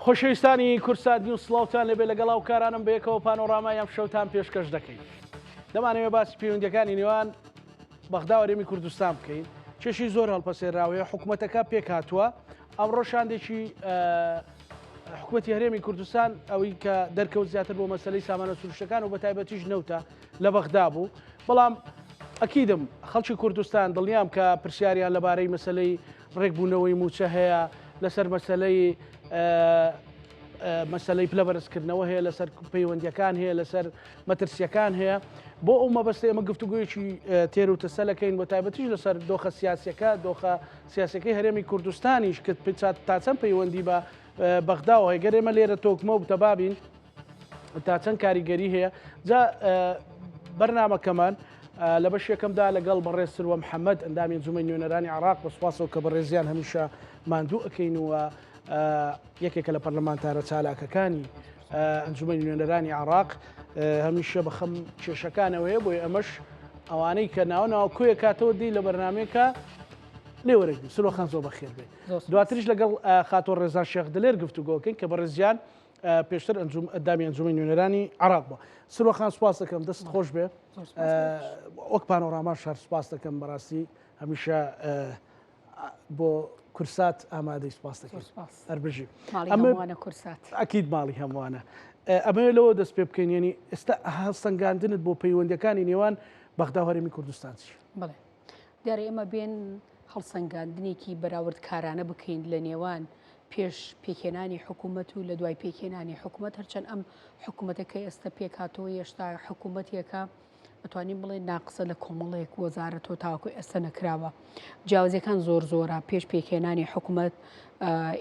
خۆشەویستانی کوردسات نیوز سڵاوتان لێبێ لەگەڵ هاوکارانم بەیەکەوە پانۆڕامای ئەم شەوتان پێشکەش دەکەین دەمانەوێ باسی پەیوەندیەکانی نێوان بەغدا و هەرێمی کوردستان بکەین کێشەی زۆر هەڵپەسێراوەیە حکوومەتەکە پێکهاتووە ئەمڕۆ شاندێکی حکوومەتی هەرێمی کوردستان ئەوەی کە دەرکەوت زیاتر بۆ مەسلەی سامانە سروشتەکان و بە تایبەتیش نەوتە لە بەغدا بوو بەڵام ئەکیدم خەڵکی کوردستان دڵنیام کە پرسیاریان لەبارەی مەسلەی ڕێکبوونەوەی مووچە هەیە، لەسەر مەسەلەی مەسەلەی پلە بەرزکردنەوە هەیە، لەسەر پەیوەندیەکان هەیە، لەسەر مەترسیەکان هەیە. بۆ ئەو مەبەستە ئێمە گفتوگۆیەکی تێر و تەسەلەکەین بە تایبەتیش لەسەر دۆخە سیاسیەکە، دۆخە سیاسەکەی هەرێمی کوردستانیش کە تا چەند پەیوەندی بە بەغداوە هەیە. گەر ئێمە لێرە تۆکمە و تەبابین تا چەند کاریگەری هەیە جا بەرنامەکەمان لە بەش یەکەمدا لەگەڵ بەڕێز سروە محەممەد ئەندامی ئەنجومەنی نوێنەرانی عراق بە سوپاسەوە کە بەڕێزیان هەمیشە ماندوو ئەەکەین و یەکێکە لە پەرلەمانتارە چالاکەکانی ئەنجومەنی نوێنەرانی عراق هەمیشە بەخەم کێشەکانەوەیە بۆی ئەمەش ئەوانەی کە ناو ناو کۆیە کاتەوە دی لە بەرنمەیەکە لێوەرەگری سلۆخان زۆر بەخێر بێ دواتریش لەگەڵ خاتۆ ڕێزان شێخ دلێر گفتوگۆکەین کە بەڕێزیان پێشتر ئەندامی ئەنجومەنی نوێنەرانی عراق بووە. سروە خان سوپاس دەکەم دەست خۆش بێ وەک پانۆراما شار سوپاس دەکەم بەڕاستی هەمیشە بۆ کورسات ئامادەی سوپاس دەکەم هەربژی ئەمە کورسات ئەکید ماڵی هەمووانە ئەمەوێ لەوە دەست پێ بکەین ینی ئێستا هەڵسەنگاندنت بۆ پەیوەندەکانی نێوان بەغدا و هەرێمی کوردستان چی بڵێ دیارە ئێمە بێن هەڵسەنگاندنێکی بەراوردکارانە بکەین لە نێوان پێش پێکهێنانی حکوومەت و لە دوای پێکهێنانی حکوومەت هەرچەند ئەم حکوومەتە کە ئێستا پێکهاتەوە هێشتا حکوومەتێکە ئەتوانین بڵێ ناقسە لە کۆمەڵێک وەزارەتەوە تاوەکو ئێستا نەکراوە جیاوازیەکان زۆر زۆرە پێش پێکهێنانی حکوومەت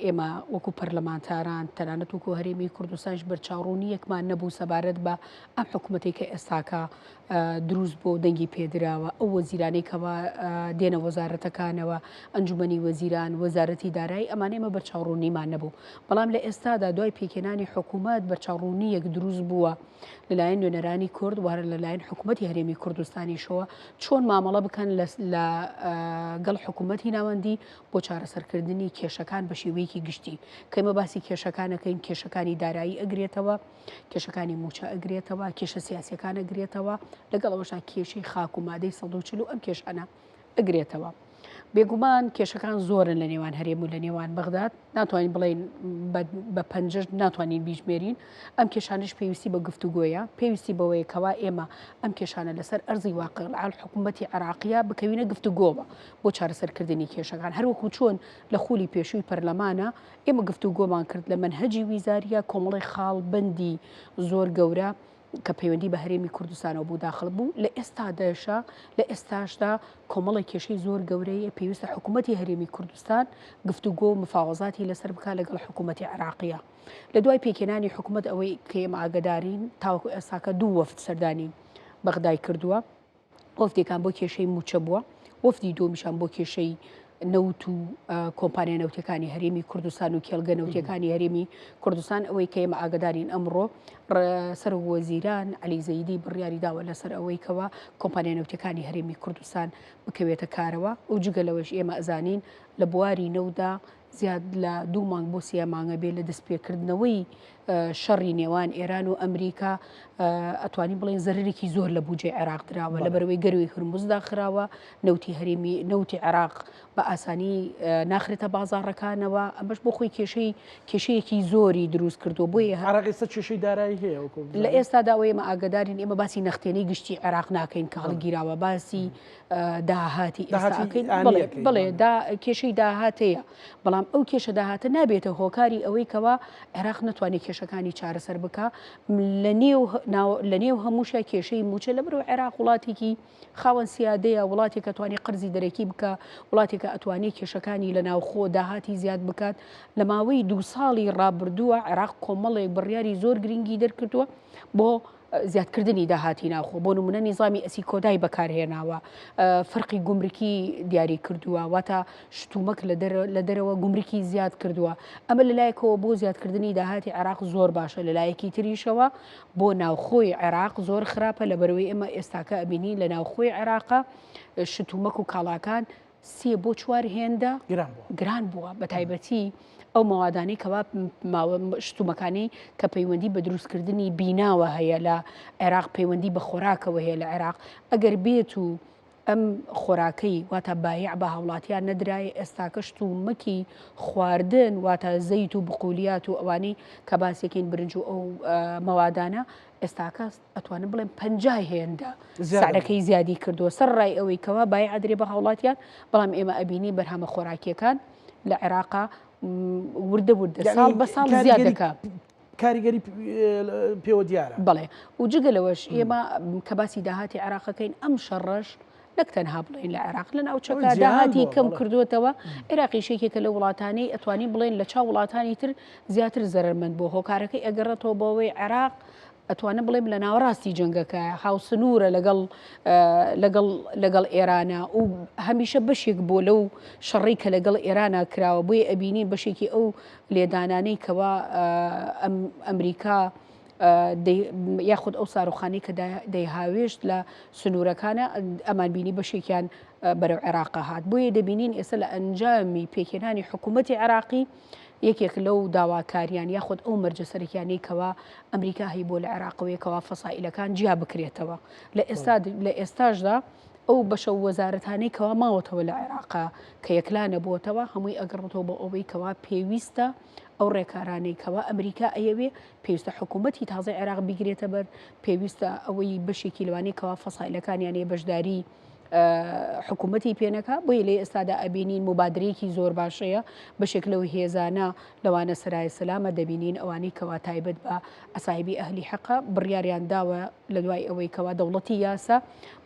ئێمە وەکو پەرلەمانتاران تەنانەت وەکو هەرێمی کوردستانش بەرچاوڕوونیەکمان نەبوو سەبارەت بە ئەم حکوومەتێک کە ئێستاکە دروست بووە و دەنگی پێدراوە، ئەو وەزیرانەی کەوا دێنە وەزارەتەکانەوە، ئەنجومەنی وەزیران، وەزارەتی دارایی، ئەمانە ئێمە بەرچاوڕوونیمان نەبوو. بەڵام لە ئێستادا دوای پێکهێنانی حکوومەت بەرچاوڕوونییەک دروست بووە لەلایەن نوێنەرانی کورد و هەر لەلایەن حکوومەتی هەرێمی کوردستانیشەوە چۆن مامەڵە بکەن لەگەڵ حکوومەتی ناوەندی بۆ چارەسەرکردنی کێشەکان بە شێوەیەکی گشتی. کە ئێمە باسی کێشەکان ئەکەین، کێشەکانی دارایی ئەگرێتەوە، کێشەکانی مووچە ئەگرێتەوە، کێشە سیاسیەکان ئەگرێتەوە، لەگەڵ ئەوەشا کێشەی خاک و مادەی 140 و ئەم کێشانە ئەگرێتەوە. بێگومان کێشەکان زۆرن لە نێوان هەرێم و لە نێوان بەغداد ناتوانین بڵێین بە پەنجەش ناتوانین بیژمێرین ئەم کێشانش پێویستی بە گفتوگۆیە پێویستی بەوەیە کەوا ئێمە ئەم کێشانە لەسەر ئەرزی واقع حکوومەتی عراقیە بکەوینە گفتوگۆوە بۆ چارەسەرکردنی کێشەکان هەروەکو چۆن لە خولی پێشووی پەرلەمانە ئێمە گفتوگۆمان کرد لە مەنهەجی ویزاریە کۆمەڵی خاڵ بەندی زۆر گەورە کە پەیوەندی بە هەرێمی کوردستانەوە بوو داخل بوو لە ئێستا دەشە لە ئێستاشدا کۆمەڵی کێشەی زۆر گەورەیە پێویستە حکوومەتی هەرێمی کوردستان گفتوگۆ و مفاوەزاتی لەسەر بکات لەگەڵ حکوومەتی عێراقیە لە دوای پێکهێنانی حکوومەت ئەوەی کە ئێمە ئاگدارین تاوەکو ئێستاکە دوو وەفد سەردانی بەغدای کردووە وەفدێکان بۆ کێشەی مووچە بووە، وەفدی دووەمیشان بۆ کێشەی نەوت و کۆمپانیا نەوتەکانی هەرێمی کوردستان و کێڵگە نەوتەکانی هەرێمی کوردستان ئەوەی کە ئێمە ئاگدارین ئەمڕۆ سەر وەزیران علی زەیدی بڕیاری داوە لەسەر ئەوەی کەوا کۆمپانیا نەوتەکانی هەرێمی کوردستان بکەوێتە کارەوە و جگە لەوەش ئێمە ئەزانین لە بواری نەودا زیاد لە دوو مانگ بۆ سێ مانگە بێ لە دەستپێکردنەوەی شەڕی نێوان ئێران و ئەمریکا ئەتوانین بڵێن زەرەرێکی زۆر لە بودجەی عێراق دراوە لەبەرەوەی گەروی هورمز داخراوە نەوتی هەرێمی نەوتی عێراق بە ئاسانی ناخرێتە بازاڕەکانەوە ئەمەش بۆ خۆی کێشەی کێشەیەکی زۆری دروست کردو بۆیە عێراق ئێستا کێشەی دارایی هەیە لە ئێستادا ئەوەی ئێمە ئاگدارین ئێمە باسی نەختێنەی گشتی عێراق ناکەین کە هەڵگیراوە باسی داهاتی ئێستا بڵێ دا کێشەی داهاتەیە بەڵام ئەو کێشە داهاتە نابێتە هۆکاری ئەوەی کەوا عێراق نەتوانێت کێشەکانی چارەسەر بکە لە نێو هەمووشە کێشەی موچە لە بەرەوە عێراق وڵاتێکی خاوەن سیادەیە وڵاتێکە توانی قەرزی دەرەکی بکە وڵاتێکە ئەتوانێت کێشەکانی لە ناوخۆ داهاتی زیاد بکات لە ماوەی دوو ساڵی ڕابردووە عێراق کۆمەڵێک بڕیاری زۆر گرنگی دەرکردووە بۆ زیادکردنی داهاتی ناوخۆ، بۆ نمونە نیزامی ئەسیکۆدای بەکارهێناوە، فەرقی گومرکی دیاری کردووە، واتە شتومەک لە دەرەوە گومرکی زیاد کردووە. ئەمە لەلایەکەوە بۆ زیادکردنی داهاتی عێراق زۆر باشە، لەلایەکی تریشەوە بۆ ناوخۆی عێراق زۆر خراپە، لەبەرئەوەی ئێمە ئێستاکە ئەبینین لە ناوخۆی عێراقا شتومەک و کاڵاکان. سێ بۆ چوار هێندە گران بووە بە تایبەتی ئەو مەوادانەی کەوا شتومەکانی کە پەیوەندی بە دروستکردنی بیناوە هەیە لە عێراق پەیوەندی بە خۆراکەوە هەیە لە عێراق ئەگەر بێت و ئەم خۆراکەی واتە بایع بە هاوڵاتیان نەدرایە ئێستاکە شتومەکی خواردن واتە زەیت و بقولیات و ئەوانەی کە باسێکین برنج و ئەو مەوادانە ئێستاکە ئەتوانم بڵێم 50 هێندە سعرەکەی زیادی کردووە سەر ڕای ئەوەی کەوا بایع ئەدرێ بە هاوڵاتیان بەڵام ئێمە ئەبینی بەرهەمە خۆراکیەکان لە عێراقا وردە وردە ساڵ بە ساڵ زیاد دەکا. کاریگەری پێوە دیارە. بەڵێ و جگە لەوەش ئێمە کە باسی داهاتی عێراقەکەین ئەم شەڕەش نەک تەنها بڵێین لە عێراق لە ناوچەکە داهاتی کەم کردوێتەوە عێراقیش یەکێکە لە وڵاتانی ئەتوانین بڵێن لە چاو وڵاتانی تر زیاتر زەرمەند بۆ هۆکارەکەی ئەگەڕێتەوە بۆەوەی عێراق ئەتوانم بڵێم لە ناوەڕاستی جەنگەکە هاوسنوورە لەگەڵ لەگەڵ لەگەڵ ئێرانە و هەمیشە بەشێک بۆ لەو شەڕی کە لەگەڵ ئێرانە کراوە بۆیە ئەبینین بەشێکی ئەو لێدانانەی کەوا ئەمریکا یاخود ئەو ساروخانی کە دەیهاوێشت لە سنوورەکانە ئەمان بینی بەشێکیان بەرەو عێراق هات بۆیە دەبینین ئێستا لە ئەنجامی پێکهێنانی حکوومەتی عێراقی یەکێک لەو داواکاریان یاخود ئەو مەرجە سەرەکیانەی کەوا ئەمریکا هەی بۆ لە عێراقەوەی کەوا فەسائیلەکان جیا بکرێتەوە لە ئێستا لە ئێستاشدا ئەو بەشە و وەزارەتانەی کەوا ماوەتەوە لە عێراقا کە یەکلا نەبووەتەوە هەمووی ئەگەڕێتەوە بۆ ئەوەی کەوا پێویستە ئەو ڕێکارانەی کەوا ئەمریکا ئەیەوێ پێویستە حکوومەتی تازەی عێراق بیگرێتە بەر پێویستە ئەوەی بەشێکی لەوانەی کەوا فەسایلەکانیان بەشداری حکوومەتی پێنەکا بۆیە لە ئێستادا ئەبینین موبادرەیەکی زۆر باشەیە بەشێک لەو هێزانە لەوانە سەرای سەلامە دەبینین ئەوانەی کەوا تایبەت بە عەسایبی ئەهلی حەقە بڕیاریان داوە لە دوای ئەوەی کەوا دەوڵەتی یاسا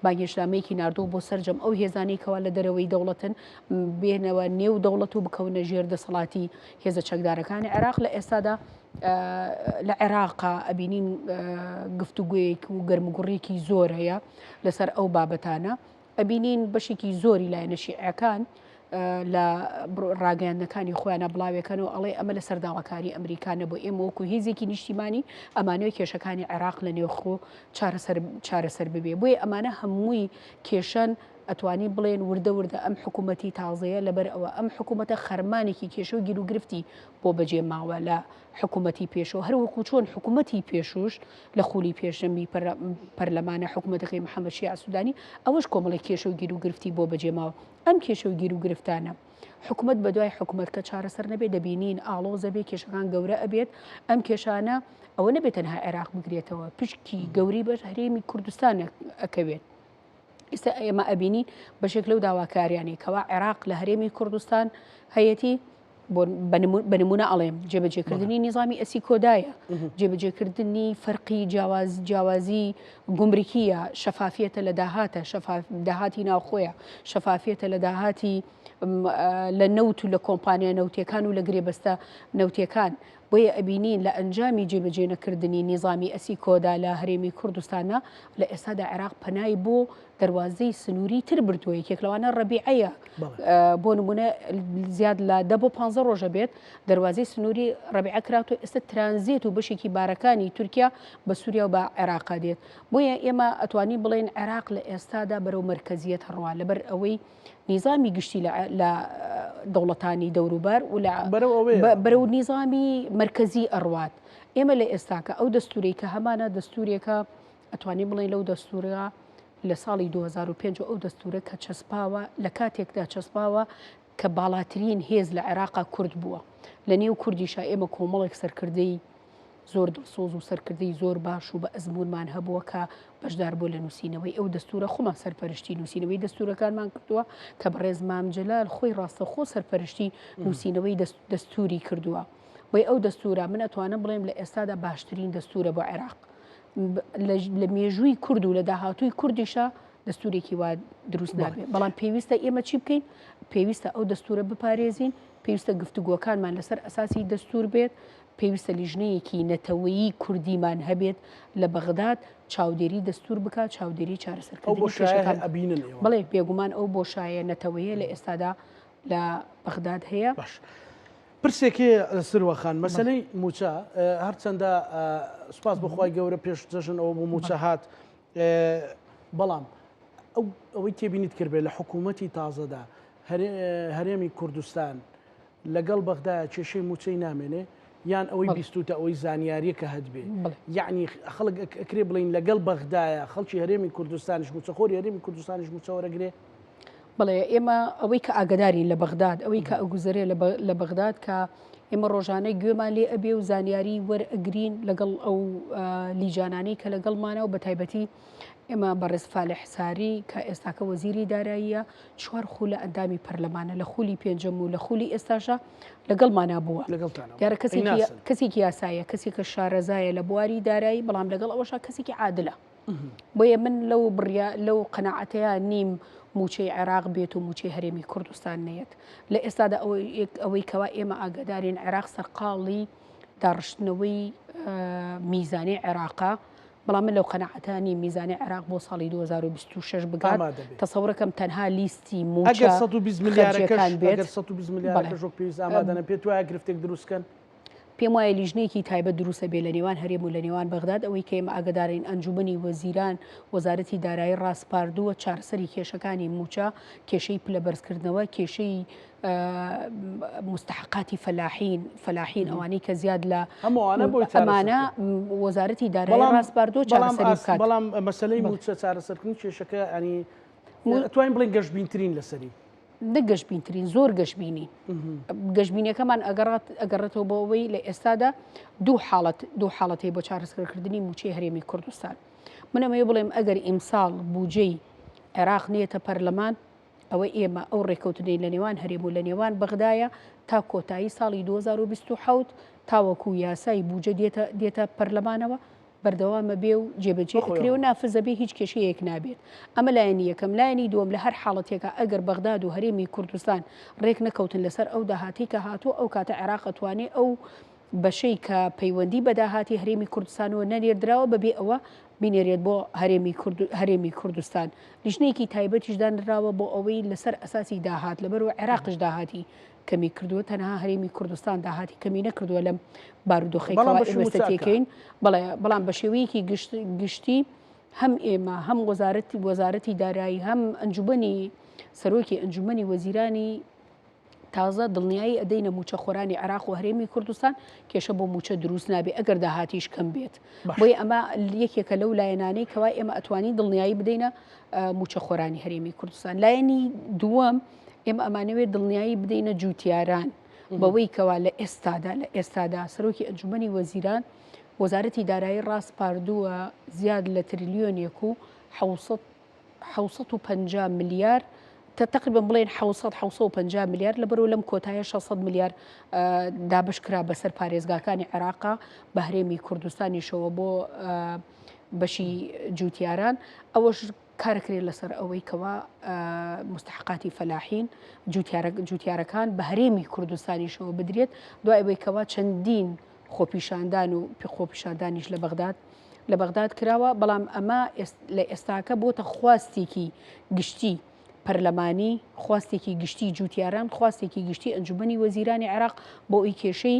بانگهێشتنامەیەکی ناردووە بۆ سەرجەم ئەو هێزانەی کەوا لە دەرەوەی دەوڵەتن بێنەوە نێو دەوڵەت و بکەونە ژێر دەسەڵاتی هێزە چەکدارەکانی عێراق لە ئێستادا لە عێراقا ئەبینین گفتوگویەک و گەرموگوڕیەکی زۆر هەیە لەسەر ئەو بابەتانە ئەبینین بەشێکی زۆری لایەنە شیعەکان لە ڕاگەیاندنەکانی خۆیانە بڵاوێکەن و ئەڵێ ئەمە لەسەر داواکاری ئەمریکا نەبوو ئێمە وەکو هێزێکی نیشتیمانی ئەمانەوە کێشەکانی عێراق لە نێوخۆ چارەسەر چارەسەر ببێ بۆیە ئەمانە هەمووی کێشەن ئەتوانی بڵێن وردە وردە ئەم حکوومەتی تازەیە لەبەر ئەوە ئەم حکوومەتە خەرمانێکی کێشە و گیروگرفتی بۆ بەجێ ماوە لە حکوومەتی پێشەوە هەر وەکو چۆن حکوومەتی پێشوش لە خولی پێشەمی پەرلەمانە حکوومەتەکەی محەممەد شیاع سوودانی ئەوەش کۆمەڵی کێشە و گیروگرفتی بۆ بەجێ ماوە ئەم کێشە و گیروگرفتانە حکومەت بەدوای حکومەت کە چارەسەر نەبێت دەبینین ئاڵۆزە بێ کێشەکان گەورە ئەبێت ئەم کێشانە ئەوە نەبێت تەنها عێراق بگرێتەوە پشکی گەوری بەر هەرێمی کوردستان ئەکەوێت. ئێستا ئێمە ئەبینین بەشێک لەو داواکاریانەی کەوا عێراق لە هەرێمی کوردستان هەیەتی بە نمونە ئەڵێم جێبەجێکردنی نیزامی ئەسیکۆدایە جێبەجێکردنی فەرقی جیاواز جیاوازی گومرکیە شەفافیەتە لە داهاتە شەفاف داهاتی ناوخۆیە شەفافیەتە لە داهاتی لە نەوت و لە کۆمپانیا نەوتەکان و لە گرێبەستە نەوتەکان بۆیە ئەبینین لە ئەنجامی جێبەجێ نەکردنی نیزامی ئەسیکۆدا لە هەرێمی کوردستانا لە ئێستادا عێراق پەنای بۆ دەروازەی سنووری تر بردووە یەکێک لەوانە ڕەبیعەیە بۆ نمونە زیاد لە دە بۆ 15 ڕۆژە بێت دەروازەی سنووری ڕەبیعە کراتۆ ئێستا ترانزێت و بەشێکی بارەکانی تورکیا بە سووریا و بە عێراقا دێت بۆیە ئێمە ئەتوانین بڵێن عێراق لە ئێستادا بەرەو مەرکەزیەت هەڕوا لەبەر ئەوەی نیزامی گشتی لە دەوڵەتانی دەوروبەر و لە بەرەو نیزامی مەرکەزی ئەڕوات ئێمە لە ئێستاکە ئەو دەستورەی کە هەمانە دەستورێکە ئەتوانین بڵێن لەو دەستورە لە ساڵی 2005 ئەو دەستورە کە چەسپاوە لە کاتێکدا چەسپاوە کە باڵاترین هێز لە عێراقا کورد بووە لە نێو کوردیشا ئێمە کۆمەڵێک سەرکردەی زۆر دڵسۆز و سەرکردەی زۆر باش و بە ئەزموونمان هەبووە کە بەشدار بوو لە نووسینەوەی ئەو دەستوورە، خۆمان سەرپەرشتی نووسینەوەی دەستوورەکانمان کردووە کە بەڕێز مام جەلال خۆی ڕاستەوخۆ سەرپەرشتی نووسینەوەی دەستووری کردووە. بۆیە ئەو دەستوورە من ئەتوانم بڵێم لە ئێستادا باشترین دەستوورە بۆ عێراق. لە مێژووی کورد و لە داهاتووی کوردیشا دەستوورێکی وا دروست نابێت. بەڵام پێویستە ئێمە چی بکەین؟ پێویستە ئەو دەستوورە بپارێزین، پێویستە گفتوگۆکانمان لەسەر ئەساسی دەستوور بێت، پێویستە لیژنەیەکی نەتەوەیی کوردیمان هەبێت لە بەغداد چاودێری دەستور بکات، چاودێری چارەسەرکردنی کێشەکان بکات. بەڵێ بێگومان ئەو بۆشایە نەتەوەیە لە ئێستادا لە بەغداد هەیە. باش پرسێک هەیە سروە خان مەسەلەی مووچە هەرچەندە سوپاس بۆ خوای گەورە پێش جەژن ئەوە بوو مووچە هات بەڵام ئەوەی تێبینیت کردبێت لە حکوومەتی تازەدا. هەرێمی کوردستان لەگەڵ بەغدایە کێشەی مووچەی نامێنێ یان ئەوەی بیستوتە ئەوەی زانیاریە کە هەتبێ یعنی خەڵک ئەکرێ بڵین لەگەڵ بەغدایە خەڵکی هەرێمی کوردستانیش مووچەخۆری هەرێمی کوردستانیش مووچە وەرەگرێ؟ بەڵێ ئێمە ئەوەی کە ئاگدارین لە بەغداد ئەوەی کە ئەگوزەرێ لە بەغداد کە ئێمە ڕۆژانە گوێمان لێ ئەبێ و زانیاری وەرئەگرین لەگەڵ ئەو لیجانانەی کە لەگەڵمانە و بە تایبەتی ئێمە بەڕێز فالح ساری کە ئێستاکە وەزیری داراییە چوار خولە ئەندامی پەرلەمانە لە خولی پێنجەم و لە خولی ئێستاشە لەگەڵمانا بووە دیارە کەسێکی یاسایە کەسێکە شارەزایە لە بواری دارایی بەڵام لەگەڵ ئەوەشا کەسێکی عادلە بۆیە من لەو بڕیا لەو قەناعەتەیە نیم موچەی عێراق بێت و موچەی هەرێمی کوردستان نەیەت لە ئێستادا ئەوەی کەوا ئێمە ئاگادارین عێراق سەرقاڵی داڕشتنەوەی میزانی عێراقا بەڵام من لەو قەناعەتە نیم میزانی عێراق بۆ ساڵی 2026 بگات تەسەورەکەم تەنها لیستی موچە 120 ملیارەکان بێت 120 ملیارەکەش وەک پێویست ئامادەنە پێت وایە گرفتێک دروستکەن؟ پێم وایە لیژنەیەکی تایبەت دروستە بێ لە نێوان هەرێم و لە نێوان بەغداد ئەوەی کە ئێمە ئاگدارین ئەنجومەنی وەزیران وەزارەتی دارایی ڕاسپاردووە چارەسەری کێشەکانی موچە کێشەی پلە بەرزکردنەوە کێشەی مستحقاتی فەلاحین فەلاحین ئەوانەی کە زیاد لە هەمووانە بۆی ئەمانە وەزارەتی دارایی ڕاسپاردووە چارەسەری بکات بەڵام مەسەلەی موچە چارەسەرکردنی کێشەکە ینی توانین بڵێن گەشبینترین لەسەری نەک گەشبینترین زۆر گەشبینین گەشبینەکەمان ئەگەڕات ئەگەڕێتەوە بۆ ئەوەی لە ئێستادا دوو حاڵەت دوو حاڵەتی بۆ چارەسەرکردنی موچەی هەرێمی کوردستان من ئەمەوێ بڵێم ئەگەر ئیمساڵ بودجەی عێراق نێتە پەرلەمان ئەوە ئێمە ئەو ڕێککەوتنەی لە نێوان هەرێم و لە نێوان بەغدایە تا کۆتایی ساڵی 2027 تاوەکو یاسای بودجە دێتە دێتە پەرلەمانەوە بەردەوامە بێ و جێبەجێ ئەکرێ و نافزە بێ هیچ کێشەیەک نابێت ئەمە لایەنی یەکەم لایەنی دووەم لە هەر حاڵەتێکا ئەگەر بەغداد و هەرێمی کوردستان ڕێک نەکەوتن لەسەر ئەو داهاتەی کە هاتووە ئەو کاتە عێراق ئەتوانێ ئەو بەشەی کە پەیوەندی بە داهاتی هەرێمی کوردستانەوە نەنێردراوە بەبێ ئەوە بینێرێت بۆ هەرێمی کورد هەرێمی کوردستان لیژنەیەکی تایبەتیش دانراوە بۆ ئەوەی لەسەر ئەساسی داهات لەبەرەوە عێراقش داهاتی کەمی کردووە تەنها هەرێمی کوردستان داهاتی کەمی نەکردووە لەم بارودۆخەی بەڵام کەوا بەشی ئێمە مووچە ئەکا. تێکەین بەڵێ بەڵام بە شێوەیەکی گشتی هەم ئێمە هەم وەزارەتی وەزارەتی دارایی هەم ئەنجومەنی سەرۆکی ئەنجومەنی وەزیرانی تازە دڵنیایی ئەدەینە مووچەخۆرانی عێراق و هەرێمی کوردستان کێشە بۆ مووچە دروست نابێ ئەگەر داهاتیش کەم بێت بۆیە ئەمە یەکێکە لەو لایەنانەی کەوا ئێمە ئەتوانین دڵنیایی بدەینە مووچەخۆرانی هەرێمی کوردستان لایەنی دووەم ئێمە ئەمانەوێت دڵنیایی بدەینە جوتیاران بەوەی کەوا لە ئێستادا لە ئێستادا سەرۆکی ئەنجومەنی وەزیران وەزارەتی دارایی ڕاسپاردووە زیاد لە تریلیۆنێک و 750 ملیار تقریبا بڵێن 700 750 ملیار لەبەرەوە لەم کۆتایە 600 ملیار دابش کرا بەسەر پارێزگاکانی عێراقا بە هەرێمی کوردستانیشەوە بۆ بەشی جوتیاران ئەوەش کارەکرێت لەسەر ئەوەی کەوا مستحقاتی فەلاحین جوتیارەکان بە هەرێمی کوردستانیشەوە بدرێت دوای ئەوەی کەوا چەندین خۆپیشاندان و خۆپیشاندانیش لە بەغداد لە بەغداد کراوە بەڵام ئەمە لە ئێستاکە بۆتە خواستێکی گشتی پەرلەمانی خواستێکی گشتی جوتیاران خواستێکی گشتی ئەنجومەنی وەزیرانی عێراق بۆ ئەوی کێشەی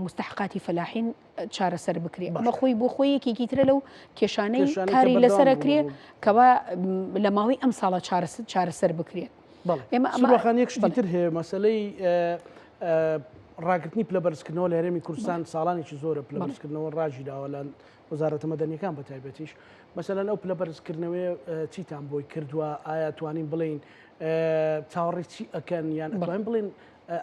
مستحقاتی فەلاحین چارەسەر بکرێ ئەمە خۆی بۆ خۆی یەکێکی ترە لەو کێشانەی کاری لەسەرەکرێ کەوا لە ماوەی ئەم ساڵە چارەسەر بکرێت ئێمە ئەمەخان یەک شتی تر هەیە مەسلەی ڕاگرتنی پلە بەرزکردنەوە لە هەرێمی کوردستان ساڵانێکی زۆرە پلە بەرزکردنەوە ڕاگیراوە لە وەزارەتە مەدەنیەکان بە تایبەتیش مەسەلەن ئەو پلە بەرزکردنەوەی چیتان بۆی کردووە ئایا توانین بڵین چاوەڕێ چی ئەکەن یان ئەتوانین بڵێن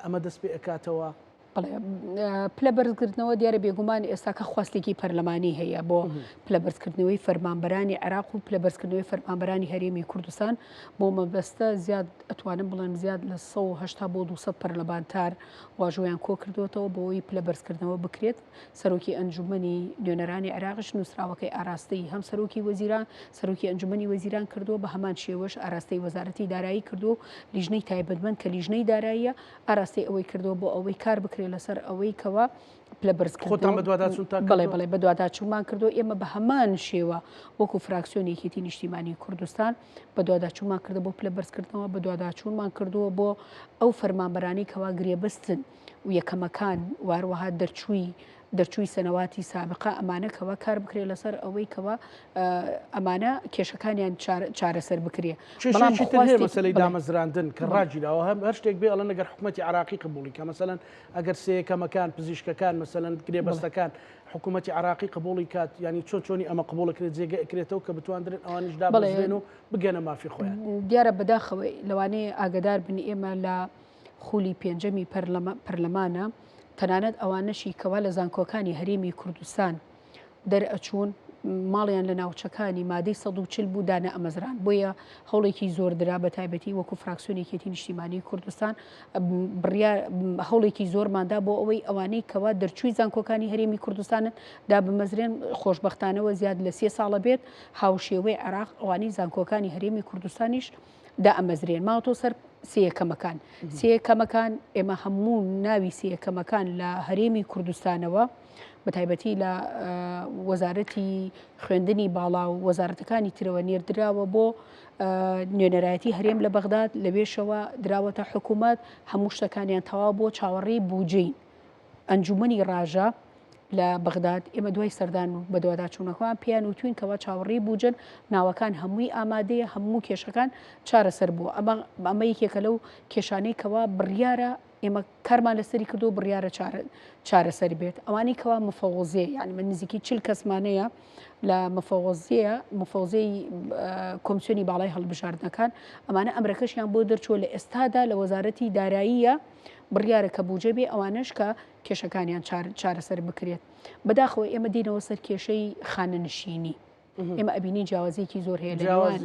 ئەمە دەست پێ ئەکاتەوە؟ بەڵێ پلە بەرزکردنەوە دیارە بێگومان ئێستاکە خواستێکی پەرلەمانی هەیە بۆ پلە بەرزکردنەوەی فەرمانبەرانی عێراق و پلە بەرزکردنەوەی فەرمانبەرانی هەرێمی کوردستان بۆ مەبەستە زیاد ئەتوانم بڵێم زیاد لە 180 بۆ 200 پەرلەمانتار واژۆیان کۆ کردوێتەوە بۆ ئەوەی پلە بەرزکردنەوە بکرێت سەرۆکی ئەنجومەنی نوێنەرانی عێراقش نووسراوەکەی ئاراستەی هەم سەرۆکی وەزیران سەرۆکی ئەنجومەنی وەزیران کردووە بە هەمان شێوەش ئاراستەی وەزارەتی دارایی کردووە و لیژنەی تایبەتمەند کە لیژنەی داراییە ئاراستەی ئەوەی کردووە بۆ ئەوەی کار بکرێت لەسەر ئەوەی کەوا پلە بەرزکردنەوە خۆتان بەدواداچوونتان بەڵێ بەڵێ بەدواداچوونمان کردو ئێمە بە هەمان شێوە وەکو فراکسیۆنی یەکێتی نیشتیمانی کوردستان بەدواداچوونمان کردە بۆ پلە بەرزکردنەوە بەدواداچوونمان کردووە بۆ ئەو فەرمانبەرانی کەوا گرێبەستن و یەکەمەکان و هەروەها دەرچووی. دەرچووی سەنەواتی سابقە ئەمانە کەوا کار بکرێت لەسەر ئەوەی کەوا ئەمانە کێشەکانیان چارەسەر بکرێ. بەڵام تر هەیە مەسەلەی دامەزراندن کە ڕاگیراوە هەم هەر شتێک بێ ئەڵێن ئەگەر حکومەتی عێراقی قبوڵی کە مەسەلەن ئەگەر سێیەکەمەکان پزیشکەکان مەسەلەن گرێبەستەکان حکوومەتی عێراقی قبوڵی کات یانی چۆن چۆنی ئەمە قبوڵ کرێت جێگە ئەکرێتەوە کە بتواندرێن ئەوانیش دابەزرێن و بگەنە مافی خۆیان. دیارە بەداخەوە لەوانەیە ئاگدار بن ئێمە لە خولی پێنجەمی پەرلەمانە تەنانەت ئەوانەشی کەوا لە زانکۆکانی هەرێمی کوردستان دەرئەچوون ماڵیان لە ناوچەکانی مادەی 140 بوو دانە ئەمەزران بۆیە هەوڵێکی زۆر درا بە تایبەتی وەکو فراکسیۆنی یەکێتی نیشتیمانی کوردستان بڕیار هەوڵێکی زۆرماندا بۆ ئەوەی ئەوانەی کەوا دەرچووی زانکۆکانی هەرێمی کوردستانن دابمەزرێن خۆشبەختانەوە زیاد لە سێ ساڵە بێت هاوشێوەی عێراق ئەوانەی زانکۆکانی هەرێمی کوردستانیش دائەمەزرێن. ماوەتەوە سەر سێیەکەمەکان. سێیەکەمەکان، ئێمە هەموو ناوی سێیەکەمەکان لە هەرێمی کوردستانەوە، بە تایبەتی لە وەزارەتی خوێندنی باڵا و وەزارەتەکانی ترەوە نێردراوە بۆ نوێنەرایەتی هەرێم لە بەغداد، لەوێشەوە دراوەتە حکوومەت، هەموو شتەکانیان تەواو بۆ چاوەڕێی بودجەین. ئەنجوومەنی ڕاژە لە بەغداد، ئێمە دوای سەردان و بەدواداچوونەکەمان پێیان وتووین کەوا چاوەڕێی بووجەن، ناوەکان هەمووی ئامادەیە، هەموو کێشەکان چارەسەر بووە. ئەمە ئەمە یەکێکە لەو کێشانەی کەوا بڕیارە ئێمە کارمان لەسەری کردووە بڕیارە چارەسەر بێت. ئەوانەی کەوا مفەوەزیە، یعنی من نزیکەی 40 کەسمانەیە لە مفەوەزیە، مفەوەزیەی کۆمسیۆنی باڵای هەڵبژاردنەکان، ئەمانە ئەمرەکەشیان بۆ دەرچووە لە ئێستادا لە وەزارەتی داراییە بڕیارە کە بوجە بێ ئەوانەش کە کێشەکانیان چارەسەر بکرێت. بەداخەوە ئێمە دێینەوە سەر کێشەی خانەنشینی. ئێمە ئەبینین جیاوازیەکی زۆر هەیە لە نێوان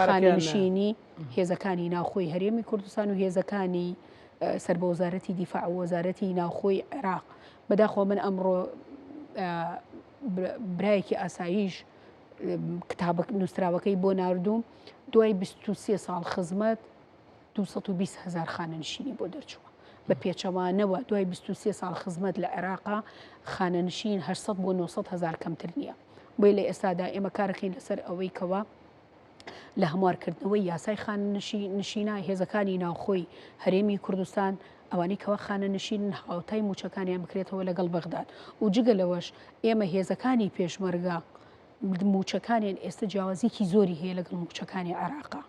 خانەنشینی هێزەکانی ناوخۆی هەرێمی کوردستان و هێزەکانی سەر بە وەزارەتی دیفاع و وەزارەتی ناوخۆی عێراق. بەداخەوە من ئەمڕۆ برایەکی ئاساییش کتابە نووسراوەکەی بۆ ناردووم دوای 23 ساڵ خزمەت 220 هزار خانەنشینی بۆ دەرچووە. بە پێچەوانەوە دوای 23 ساڵ خزمەت لە عێراقا خانەنشین 800 بۆ 900 هزار کەمتر نییە. بۆیە لە ئێستادا ئێمە کارەکەین لەسەر ئەوەی کەوا لە هەموارکردنەوەی یاسای خانەنشینە هێزەکانی ناوخۆی هەرێمی کوردستان ئەوانەی کەوا خانەنشینن هاوتای مووچەکانیان بکرێتەوە لەگەڵ بەغداد و جگە لەوەش ئێمە هێزەکانی پێشمەرگە مووچەکانیان ئێستا جیاوازیکی زۆری هەیە لەگەڵ مووچەکانی عێراقا.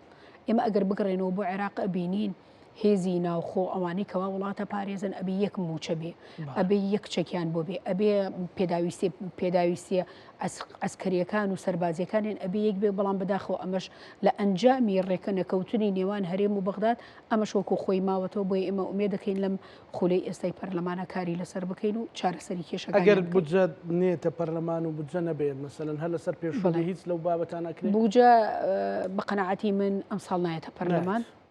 ئێمە ئەگەر بگەڕێنەوە بۆ عێراق ئەبینین هێزی ناوخۆ ئەوانەی کەوا وڵاتە پارێزن ئەبێ یەک مووچە بێ ئەبێ یەک چەکیان بۆ بێ ئەبێ پێداویستی پێداویستیە عەسکەریەکان و سەربازیەکانیان ئەبێ یەک بێ بەڵام بەداخەوە ئەمەش لە ئەنجامی ڕێکە نەکەوتنی نێوان هەرێم و بەغداد ئەمەش وەکو خۆی ماوەتەوە بۆیە ئێمە ئومێد دەکەین لەم خولەی ئێستای پەرلەمانە کاری لەسەر بکەین و چارەسەری کێشەکانیان ئەگەر بکەین. بودجە نێتە پەرلەمان و بودجە نەبێت مەسەلەن هەر لەسەر پێشوو بێ بەڵێ. هیچ لەو بابەتانە ئەکرێ؟ بودجە بە قەناعەتی من ئەمساڵ نایەتە پەرلەمان. نایەت.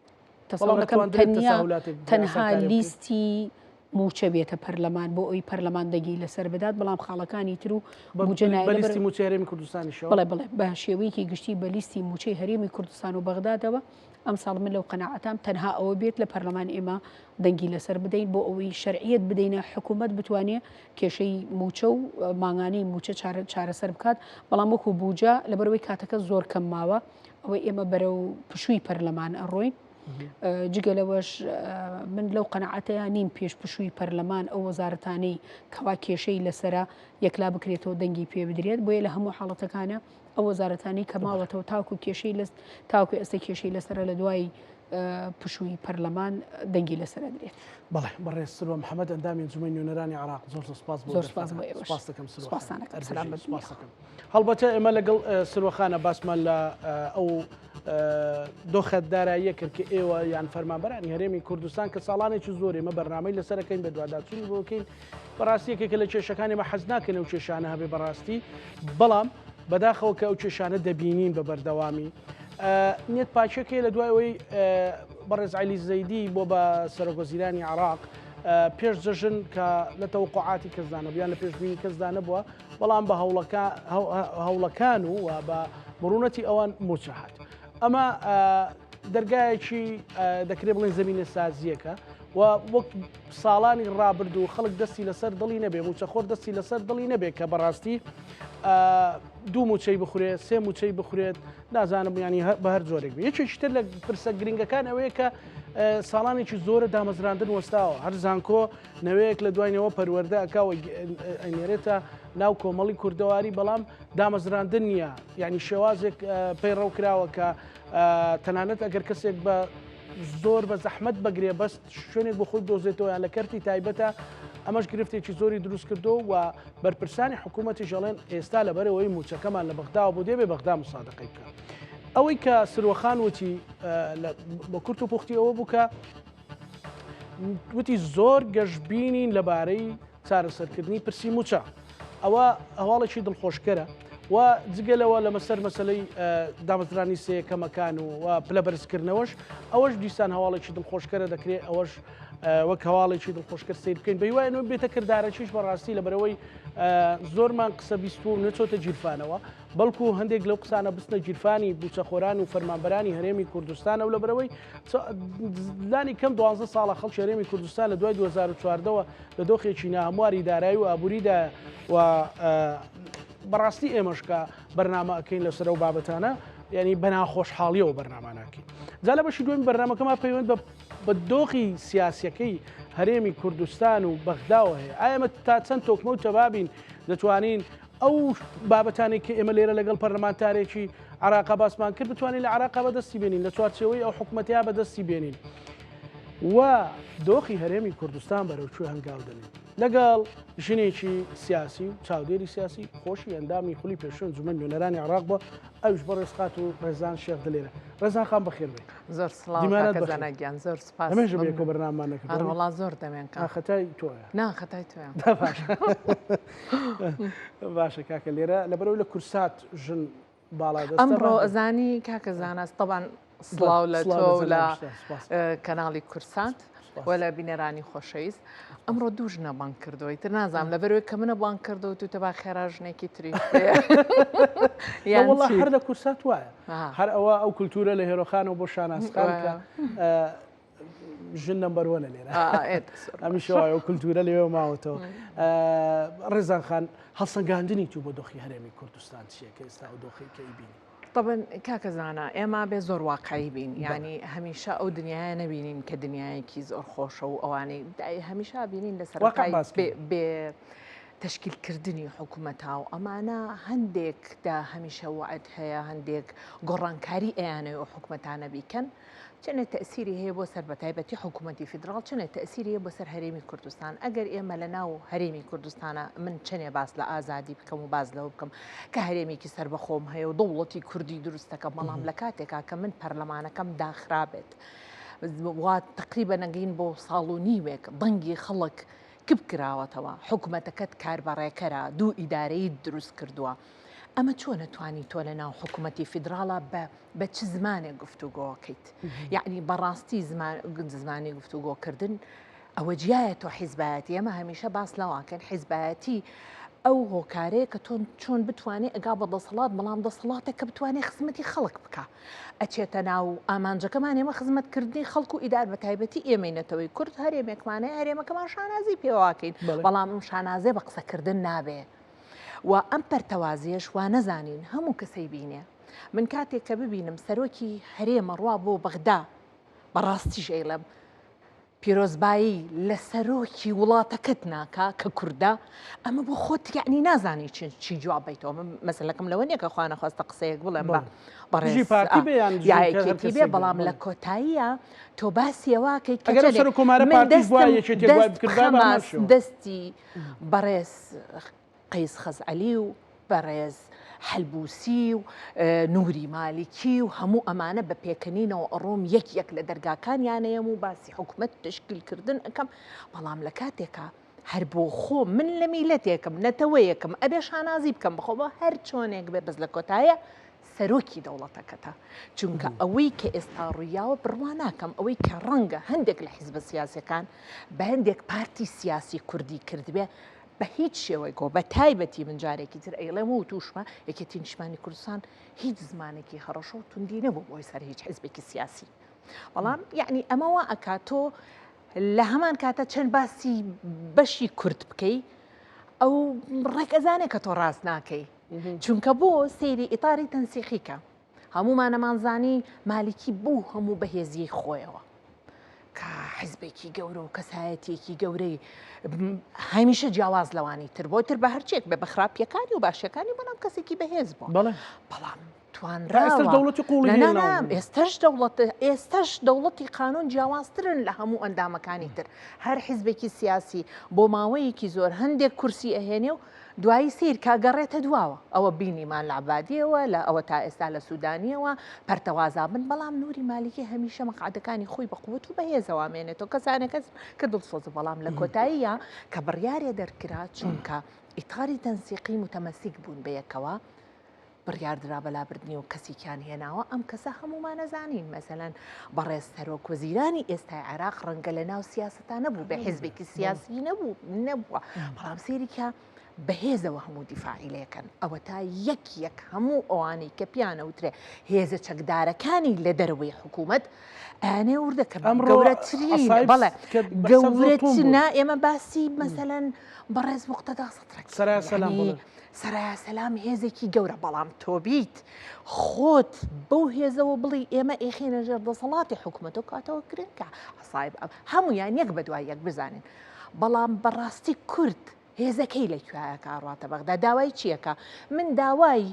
بەڵام تەسەورەکەم ئەتواندرێت تەنیا تەساهولاتێک بکرێ تەنها ئاسانکاری بکرێ؟ لیستی مووچە بێتە پەرلەمان بۆ ئەوی پەرلەمان دەنگی لەسەر بدات بەڵام خاڵەکانی تر و بە بودجە نایە بە لەبەر لیستی مووچەی هەرێمی کوردستانیشەوە؟ بەڵێ بەڵێ بە شێوەیەکی گشتی بە لیستی مووچەی هەرێمی کوردستان و بەغدادەوە ئەمساڵ من لەو قەناعەتام تەنها ئەوە بێت لە پەرلەمان ئێمە دەنگی لەسەر بدەین بۆ ئەوەی شەرعیەت بدەینە حکوومەت بتوانێ کێشەی مووچە و مانگانەی مووچە چارەسەر بکات بەڵام وەکو بوجە لەبەرەوەی کاتەکە زۆر کەم ماوە ئەوەی ئێمە بەرەو پشووی پەرلەمان ئەڕۆین جگە لەوەش من لەو قەنەعەتەیان نیم پێش پشووی پەرلەمان ئەو وەزارەتانەی کەوا کێشەی لەسرە یەکلا بکرێتەوە دەنگی پێ بدرێت بۆیە لە هەموو حاڵەتەکانە ئەو وەزارەتانەی کە ماوەتەوە تاکو کێشەی لە تاکو ئێستا کێشەی لەسرە لە دوای پشووی پەرلەمان دەنگی لەسەر ئەدرێت. بەڵێ بەڕێز سروە محەمەد ئەندامی ئەنجومەنی نوێنەرانی عێراق زۆر زۆر سپاس بۆ زۆر سپاس بۆ دەرفەتە. ئێوەش. سپاس دەکەم سروە خان. سپاستان ئەکەم. هەر سەلام بژی. بە دنیا. سپاس دەکەم. هەڵبەتە ئێمە لەگەڵ سروە خانە باسمان لە ئەو دۆخە داراییە کرد کە ئێوە یان فەرمانبەرانی هەرێمی کوردستان کە ساڵانێکی زۆر ئێمە بەرنامەی لەسەر ئەکەین بەدواداچوونی بۆ بکەین بەڕاستی یەکێکە لە کێشەکان ئێمە حەز ناکەین ئەو کێشانە هەبێ بەڕاستی بەڵام بەداخەوە کە ئەو کێشانە دەبینین بە بەردەوامی نیەت پاکیەکەی لە دوای ئەوەی بەڕێز عەلی زەیدی بۆ بە سەرۆکوەزیرانی عراق پێش جەژن کە لە تەوەقعاتی کەسدا نەبوو یان لە پێشبینی کەسدا نەبووە بەڵام بە هەوڵەکان و بە مڕونەتی ئەوان موچە هات ئەمە دەرگایەکی دەکرێت بڵێن زمینە سازیەکە و وەک ساڵانی ڕابردوو خەڵک دەستی لەسەر دڵی نەبێ موچەخۆر دەستی لەسەر دڵی نەبێ کە بەڕاستی دوو موچەی بخورێت سێ موچەی بخورێت نازانم ینی بە هەر جۆرێک بێ یەکێکی تر لە پرسە گرنگەکان ئەوەیە کە ساڵانێکی زۆرە دامەزراندن وەستاوە، هەر زانکۆ نەوەیەک لە دوای نەوە پەروەردە ئەکا و ئەینێرێتە ناو کۆمەڵی کوردەواری، بەڵام دامەزراندن نییە، یعنی شێوازێک پەیڕەو کراوە کە تەنانەت ئەگەر کەسێک بە زۆر بە زەحمەت بەگرێ بەست شوێنێک بۆ خۆی دۆزێتەوە یان لە کەرتی تایبەتە ئەمەش گرفتێکی زۆری دروست کردو و بەرپرسانی حکوومەتیش ئەڵێن ئێستا لەبەرەوەی موچەکەمان لە بەغداوە بۆ دێ بێ بەغدا مسادقەی بکە. ئەوەی کە سروەخان وتی بە کورت و پوختی ئەوە بوو کە وتی زۆر گەشببینین لەبارەی چارەسەرکردنی پرسی موچە ئەوە هەواڵێکی دڵخۆشکەرە و جگە لەوە لە مەسەر مەسلەی دامەزرانی سێکەمەکان و پلە بەرزکردنەوەش ئەوەش دیسان هەواڵێکی دڵخۆشکەرە دەکرێت ئەوەش وەک هەواڵێکی دڵخۆشکەر سیر بکەین بەیوایەوە بێتە کردارەکیش بەڕاستی لە بەرەوەی زۆرمان قسە بیست و نەچۆتە گیرفانەوە بەڵکو هەندێک لەو قسانە بچنە گیرفانی بوچەخۆران و فەرمانبەرانی هەرێمی کوردستانە و لەبەرەوەی لانی کەم دوانزە ساڵە خەڵکی هەرێمی کوردستان لە دوای 2014ەوە لە دۆخێکی ناهەمواری دارایی و ئابووریدا و بەڕاستی ئێمەش کە بەرنامە ئەکەین لەسەر ئەو بابەتانە یعنی بەناخۆشحاڵیەوە بەرناماناکەین جا لە بەشی دوێن بەرنامەکەما پەیوەند بە بە دۆخی سیاسیەکەی هەرێمی کوردستان و بەغداوە هەیە ئایا ئێمە تا چەند تۆکمە و تەبابین دەتوانین ئەو بابەتانەی کە ئێمە لێرە لەگەڵ پەرلەمانتارێکی عراقا باسمان کرد بتوانین لە عراقا بەدەستی بێنین لە چوارچێوەی ئەو حکوومەتەیە بەدەستی بێنین و دۆخی هەرێمی کوردستان بەرەو کوێ هەنگاو دەنێت لەگەڵ ژنێکی سیاسی و چاودێری سیاسی خۆشی ئەندامی خولی پێشوو ئەنجومەن نوێنەرانی عراق بووە ئەویش بەڕێز خاتوو ڕێزان شێخ دلێرە ڕێزان خان بەخێر بێی. زۆر سڵاو دیمانەت کاکە بەخێر. زانا گیان زۆر سپاس لەمێژە مەمنون. بەیەکەوە بەرنامەمان نەکردووە. ئەرەوەڵا زۆر دەمێنکە. ئا خەتای تۆیە. نا خەتای تۆیە. دا باشە. باشە کاکە لێرە لەبەرئەوەی لە کورسات ژن باڵادەستە ئەمڕۆ با ئەزانی کاکە زانا تەبعەن بەڵێ سڵاو لە سڵاو تۆ لە و لە جەنابیشتان سپاس. کەناڵی کورسات سپاس. و لە بینەرانی خۆشەویست. ئەمڕۆ دوو ژنە بانگ کردووە ئیتر نازانم لەبەرئەوەی کە منە بانگ کردووە توتە با خێرا ژنێکی تریش بێ یان وەڵا چی؟ هەر لە کورسات وایە هەر ئەوە ئەو کولتورە لە هێرۆخانەوە بۆ شانازخان کە ژن number one ە لێرە هەمیشە وایە ئەو کولتورە لەوێ ماوەتەوە ڕێزان خان هەڵسەنگاندنی تو بۆ دۆخی هەرێمی کوردستان چییە کە ئێستا ئەو دۆخی کە ئەیبینی؟ طبعا کاکە زانا ئێمە بێ زۆر واقعی بین یعنی هەمیشە ئەو دنیاە نەبینین کە دنیایەکی زۆر خۆشە و ئەوانەی هەمیشە بینین لە سەرەتای بێ تەشکیلکردنی حکومەتا و ئەمانە هەندێک دا هەمیشە وەعد هەیە هەندێک گۆڕانکاری ئەیانەوێ ئەو حکومەتانە بیکەن چەنێ تەئسیری هەیە بۆ سەر بەتایبەتی حکوومەتی فیدراڵ چەنێ تەئسیری هەیە بۆ سەر هەرێمی کوردستان ئەگەر ئێمە لە ناو هەرێمی کوردستانە من چەنێ باس لە ئازادی بکەم و باس لەوە بکەم کە هەرێمێکی سەربەخۆم هەیە و دەوڵەتی کوردی دروستەکەم بەڵام لە کاتێکا کە من پەرلەمانەکەم داخرابێت وا تقریبا نەگەین بۆ ساڵ و نیوێک دەنگی خەڵک کپ کراوەتەوە، حکومەتەکەت کاربەڕێکەرە، دوو ئیدارەییت دروست کردووە. ئەمە چۆن ئەتوانی تۆ لە ناو حکومەتی فیدراڵا بە بە چ زمانێک گفتوگۆکەیت؟ یەعنی بەڕاستی زمان زمانی گفتوگۆکردن ئەوە جیایە تۆ حیزبایەتی ئێمە هەمیشە باس لەوەکەن حیزبایەتی ئەو هۆکارەیە کە تۆ چۆن بتوانێت ئەگا بە دەسەڵات بەڵام دەسەڵاتێک کە بتوانێت خزمەتی خەڵک بکە ئەچێتە ناو ئامانجەکەمان ئێمە خزمەتکردنی خەڵک و ئیدار بە تایبەتی ئێمەی نەتەوەی کورد هەرێمێکمان هەیە هەرێمەکەمان شانازی پێواکەین بەڵام ئەم شانازێ بە قسەکردن نابێ و ئەم پەرتەوازیەش وا نەزانین هەموو کەسەی بینێ من کاتێک کە ببینم سەرۆکی هەرێمە ڕوا بۆ بەغدا بەڕاستیش ئەیڵێم پیرۆزبایی لە سەرۆکی وڵاتەکەت ناکا کە کوردە ئەمە بۆ خۆت یعنی نازانی چی چی جواب بیتەوە من مەسەلەکەم لەوە نییە کە خوا نەخواستە قسەیەک بڵێم بە بەڕێز دژی پارتی بێ یان دژی یا هەر یەکێتی بێ کەسێک بێ، بەڵام بەڵێ. لە کۆتاییە تۆ باسی ئەوە کەیت کە ئەگەر جارێ سەرۆک کۆمارە من پارتیش بوایە دەستم یەکێتیەک وای دەست بکردایە بە بخەمە هەمان شێوە. دەستی بەڕێز قەیس خەزعەلی و بەڕێز حەلبوسی و نوری مالیکی و هەموو ئەمانە بە پێکەنینەوە ئەڕۆم یەک یەک لە دەرگاکانیانەیەم و باسی حکومەت تەشکیل کردن ئەکەم بەڵام لە کاتێکا هەر بۆ خۆم من لە میلەتێکم نەتەوەیەکم ئەبێ شانازی بکەم بەخۆمەوە هەر چۆنێک بێ بەس لە کۆتایە سەرۆکی دەوڵەتەکەتە چونکە ئەوەی کە ئێستا ڕوویاوە بڕوا ناکەم ئەوەی کە ڕەنگە هەندێک لە حیزبە سیاسەکان بە هەندێک پارتی سیاسی کوردی کردبێ بە هیچ شێوەیەک و بە تایبەتی من جارێکی تر ئەیڵێم و تووشمە یەکێتی نیشتمانی کوردستان هیچ زمانێکی هەڕەشە و توندی نەبوو بۆی سەر هیچ حزبێکی سیاسی بەڵام یعنی ئەمە وا ئەکات تۆ لە هەمان کاتە چەند باسی بەشی کورد بکەی ئەو ڕێک ئەزانێ کە تۆ ڕاست ناکەی چونکە بۆ سەیری ئیتاری تەنسیقیکە هەموومانەمان زانی مالیکی بوو هەموو بەهێزیی خۆیەوە. کە حیزبێکی گەورە و کەسایەتیەکی گەورەی هەمیشە جیاواز لەوانی تر بۆ تر بە هەرچێک بێ بە خراپیەکانی و باشەکانی بەڵام کەسێکی بەهێز بوو بەڵام توانراوە دەوڵەتی قوڵی ئێستش دەوڵەت ئێستش دەوڵەتی قانون جیاوازترن لە هەموو ئەندامەکانی تر هەر حیزبێکی سیاسی بۆ ماوەیەکی زۆر هەندێک کورسی ئەهێنێ و دوایی سەیر کە گەڕێتە دواوە ئەوە بینیمان لە عەبادیەوە لە ئەوە تا ئێستا لە سودانیەوە پەرتەوازا بن بەڵام نوری مالیکی هەمیشە مەقعەدەکانی خۆی بە قوت و بەهێزەوە مێنێتەوە کەسانێک کەس کە دڵسۆز بەڵام لە کۆتاییە کە بڕیارێ دەرکرا چونکە ئیتاری تەنسیقی متەمەسیک بوون بەیەکەوە بڕیاردرا بە لابردنی و کەسێکیان هێناوە، ئەم کەسە هەموومان ئەزانین، مەسەلەن بەڕێز سەرۆک وەزیرانی ئێستای عێراق ڕەنگە لە ناو سیاسەتا نەبوو بێ حیزبێکی سیاسی نەبوو نەبووە، بەڵام سەیری کە بەهێزەوە هەموو دیفاعی لێکەن، ئەوەتا یەک یەک هەموو ئەوانەی کە پیانە وترێ هێزە چەکدارەکانی لە دەرەوەی حکوومەت ئەیانێ وردە کە گەورەترین بەڵێ گەورەترین نا ئێمە باسی مەسەلەن بەڕێز موقتەدا سەدرەکەین سەرایا سەلام بڵێ. سەرایا سەلام هێزێکی گەورە بەڵام تۆ بیت خۆت بەو هێزەوە بڵی ئێمە ئێخینە ژێر دەسەڵاتی حکومەت و کاتەوە گرنگە عەسایب ئەم هەمویان یەک بە دوای یەک بزانین بەڵام بەڕاستی کورد هێزەکەی لە کوایەکە ڕاتە بەغدا داوای چیەکە من داوای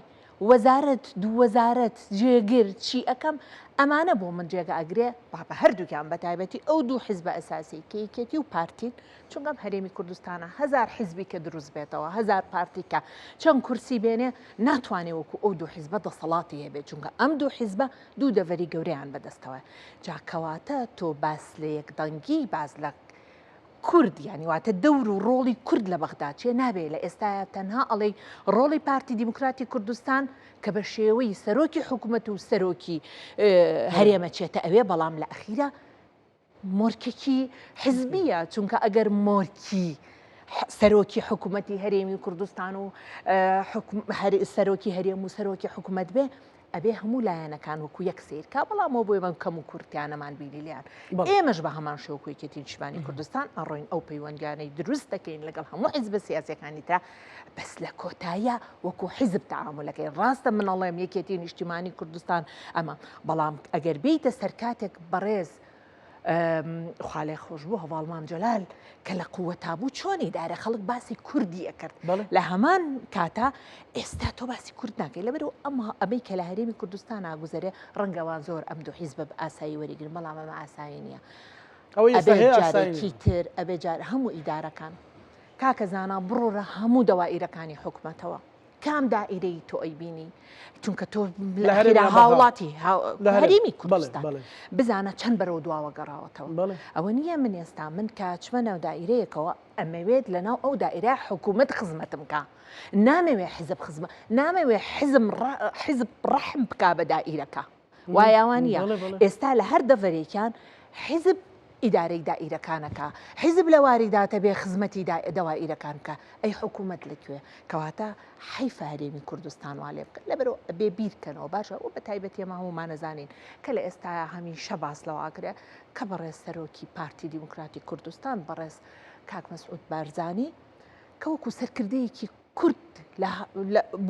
وەزارەت دوو وەزارەت جێگر چی ئەکەم ئەمانە بۆ من جێگە ئەگرێ با بە هەردووکیان بە تایبەتی ئەو دوو حیزبە ئەساسی کە یەکێتی و پارتین چونکە ئەم هەرێمی کوردستانە هەزار حیزبی کە دروست بێتەوە هەزار پارتی کە چەند کورسی بێنێ ناتوانێ وەکو ئەو دوو حیزبە دەسەڵاتی هەبێت چونکە ئەم دوو حیزبە دوو دەڤەری گەورەیان بەدەستەوە جا کەواتە تۆ باس لە یەکدەنگی باس لە کورد یانی واتە دەور و ڕۆڵی کورد لە بەغدا چیە نابێ لە ئێستایا تەنها ئەڵێی ڕۆڵی پارتی دیموکراتی کوردستان کە بە شێوەی سەرۆکی حکومەت و سەرۆکی هەرێمە چێتە ئەوێ بەڵام لە ئەخیرا مۆرکێکی حزبیە چونکە ئەگەر مۆرکی سەرۆکی حکوومەتی هەرێمی کوردستان و سەرۆکی هەرێم و سەرۆکی حکوومەت بێ ئەبێ هەموو لایەنەکان وەکو یەک سەیر کا بەڵام ئەوە بۆیە بەم کەم و کورتیانەمان بینی لێیان ئێمەش بە هەمان شێوە وەکو یەکێتی نیشتمانی کوردستان ئەڕۆین ئەو پەیوەندیانەی دروست دەکەین لەگەڵ هەموو حیزبە سیاسیەکانی ترا بەس لە کۆتاییا وەکو حیزب تەعامولەکەین ڕاستە من ئەڵێم یەکێتی نیشتیمانی کوردستان ئەمە بەڵام ئەگەر بێیتە سەر کاتێک بەڕێز خوا لێ خۆش بوو هەڤاڵ مام جەلال کە لە قووەتا بوو چۆن ئیدارە خەڵک باسی کوردی ئەکرد لە هەمان کاتا ئێستا تۆ باسی کورد ناکەی لەبەرو ئەم ئەمەی کە لە هەرێمی کوردستان ئاگوزەرێ ڕەنگەوان زۆر ئەم دوو حیزبە بە ئاسایی وەریگرن بەڵام ئەمە ئاسایی نییە ئەبێ جارێکی تر ئەبێ جار هەموو ئیدارەکان کاکە زانا بڕۆرە هەموو دەوائیرەکانی حکومەتەوە کام دائیرەی تۆ ئەیبینی چونکە تۆ لە هەرێم هاوڵاتی لە هەرێمی کوردستان بزانە چەند بەرەو دواوە گەڕاوەتەوە ئەوە نییە من ئێستا من کە چمە ناو دائیرەیەکەوە ئەمەوێت لە ناو ئەو دائیرە حکوومەت خزمەتم کا نامەوێ حزب خزمە نامەوێ حزم حزب ڕەحم بکا بە دائیرەکە وایە وا نییە؟ ئێستا لە هەر دەڤەرێکیان حیزب ئیدارەی دائیرەکانەکا، حیزب لە واریداتە بێ خزمەتی دەوائیرەکان بکا، ئەی حکوومەت لە کوێ؟ کەواتە حەیفە هەرێمی کوردستان وا لێ بکا. لەبەرئەوە ئەبێ بیر کەنەوە باشە و بە تایبەتی ئێمە هەموومان ئەزانین کە لە ئێستایا هەمیشە باس لەوە ئەکرێ کە بەڕێز سەرۆکی پارتی دیموکراتی کوردستان بەڕێز کاک مەسعود بارزانی کە وەکوو سەرکردەیەکی کورد لە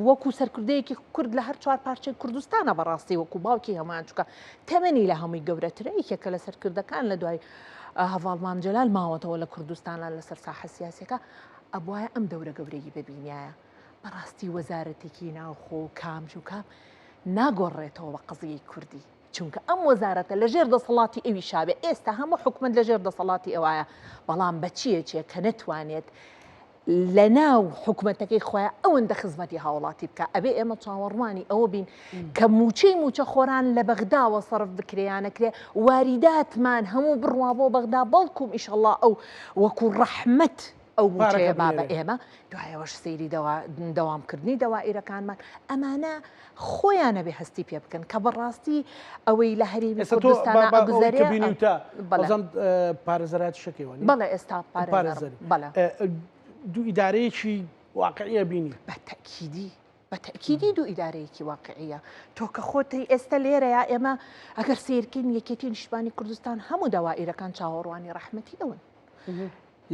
وەکو سەرکردەیەکی کورد لە هەر چوار پارچەی کوردستانە بەڕاستی وەکو باوکی هەمان چکە تەمەنی لە هەمووی گەورەترە یەکێکە لە سەرکردەکان لە دوای هەڤاڵ مام جەلال ماوەتەوە لە کوردستانە لەسەر ساحە سیاسەکە ئەبواە ئەم دەورە گەورەی ببینایە بەڕاستی وەزارەتێکی ناوخۆ و کام و کام ناگۆڕێتەوە بە قەزیەی کوردی چونکە ئەم وەزارەتە لەژێر دەسەڵاتی ئەویشابێ ئێستا هەموو حکومت لەژێر دەسەڵاتی ئەوایە بەڵام بە چیەچێ کە نەتوانێت لەناو حکومەتەکەی خۆیان ئەوەندە خزمەتی هاوڵاتی بکە ئەبێ ئێمە چاوەڕوانی ئەوە بین کە موچەی موچە خۆران لە بەغداوە سەرف بکرێیانەکرێ واریداتمان هەموو بڕوا بۆ بەغدا بەڵکوم ئیشەڵا ئەو وەکو ڕەحمەت ئەو موچەیە با بە ئێمە دوایەوەش سەیری دەوامکردنی دەوائیرەکانمان ئەمانە خۆیان ئەبێ هەستی پێ بکەن کە بەڕاستی ئەوەی لە هەرێمی ئێستا تۆ کوردستانا با- با ئەوەی ئەگوزەرێ کە بینیوتە بەڵێ. بەزەم پارێزەرایەتی شەکەی وانی بەڵێ ئێستا پارێزەرم پارێزەری بەڵێ ئە، دوو ئیدارەیەکی واقعیە بینی بە تەئکیدی بە تەئکیدی دوو ئیدارەیەکی واقعیە تۆ کە خۆتی ئێستا لێرەیە ئێمە ئەگەر سەیرکەین یەکێتی نیشتمانی کوردستان هەموو دەوائیرەکان چاوەڕوانی ڕەحمەتی ئەون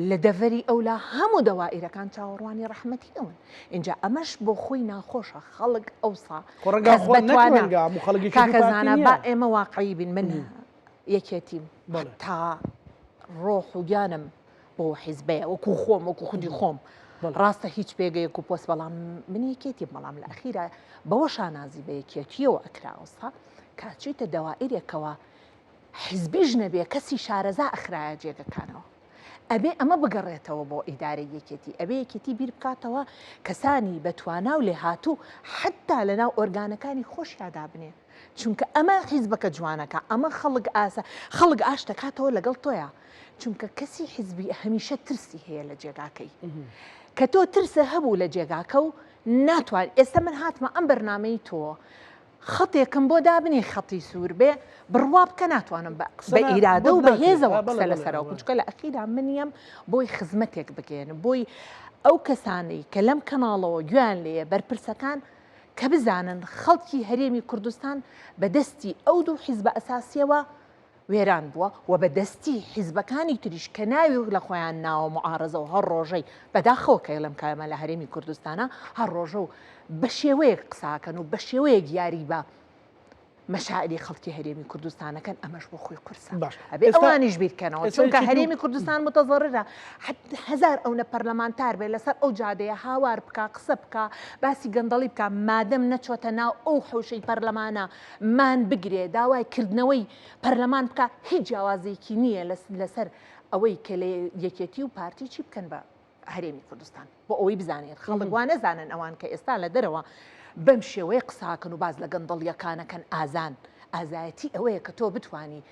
لە دەڤەری ئەولا هەموو دەوائیرەکان چاوەڕوانی ڕەحمەتی ئەون. ئینجا ئەمەش بۆ خۆی ناخۆشە خەڵک ئەوسا خۆ ڕەنگە کەس خۆ بە نەک توانا ڕەنگە هەموو خەڵک یەکێتی کاکە پارتی زانا نییە. با ئێمە واقعی بین من. یەکێتیم تا ڕۆح و گیانم بۆ حیزبەیە وەکو خۆم وەکو خودی خۆم ڕاستە هیچ پێگەیەک و پۆست بەڵام من یەکێتی بەڵام لە ئەخیرا بەوە شانازی بە یەکێتیەوە ئەکراوسا کاچیتە دەوائرێکەوە حیزبیش نەبێ کەسی شارەزا ئەخرایە جێگەکانەوە. ئەبێ ئەمە بگەڕێتەوە بۆ ئیدارەی یەکێتی، ئەبێ یەکێتی بیر بکاتەوە کەسانی بە توانا و لێهاتوو حەتتا لە ناو ئۆرگانەکانی خۆشیا دابنێ، چونکە ئەمە حیزبەکە جوانەکا، ئەمە خەڵک ئاسا خەڵک ئاشت دەکاتەوە لەگەڵ تۆیا، چونکە کەسی حیزبی هەمیشە ترسی هەیە لە جێگاکەی، کە تۆ ترسە هەبوو لە جێگاکە و ناتوان ئێستا من هاتمە ئەم بەرنامەی تۆ خەتێکم بۆ دابنێ خەتی سوور بێ بڕوا بکە ناتوانم بە بە ئیرادە و بە هێزەوە قسە لەسەرەوە بکەم چونکە لە ئەخیرا من یەم بۆی خزمەتێک بگەیەنم بۆی ئەو کەسانەی کە لەم کەناڵەوە گوێیان لێیە بەرپرسەکان کە بزانن خەڵکی هەرێمی کوردستان بە دەستی ئەو دوو حیزبە ئەساسیەوە وێران بووە و بە دەستی حیزبەکانی تریش کە ناوی لە خۆیان ناوە موعارەزە و هەر ڕۆژەی بەداخەوە کە ئێڵێم کە ئێمە لە هەرێمی کوردستانە هەر ڕۆژە و بە شێوەیەک قساکەن و بە شێوەیەک یاری بە مەشاعری خەڵکی هەرێمی کوردستانەکەن ئەمەش بۆ خۆی قورسە باش ئەبێ ئێستا ئەوانیش بیرکەنەوە ئێستا چونکە یەکێتی و هەرێمی کوردستان متەزەڕرە حەت هەزار ئەونە پەرلەمانتار بێ لەسەر ئەو جادەیە هاوار بکا قسە بکا باسی گەندەڵی بکا مادەم نەچۆتە ناو ئەو حەوشەی پەرلەمانە مان بگرێ داوای کردنەوەی پەرلەمان بکا هیچ جیاوازێکی نییە لەسەر ئەوەی کە لە یەکێتی و پارتی چی بکەن بە هەرێمی کوردستان بۆ ئەوەی بزانێت خەڵک وا نەزانن ئەوان کە ئێستا لە دەرەوە بەم شێوەیە قساکەن و باز لە گەندەڵیەکانەکەن ئازان ئازایەتی ئەوەیە کە تۆ بتانی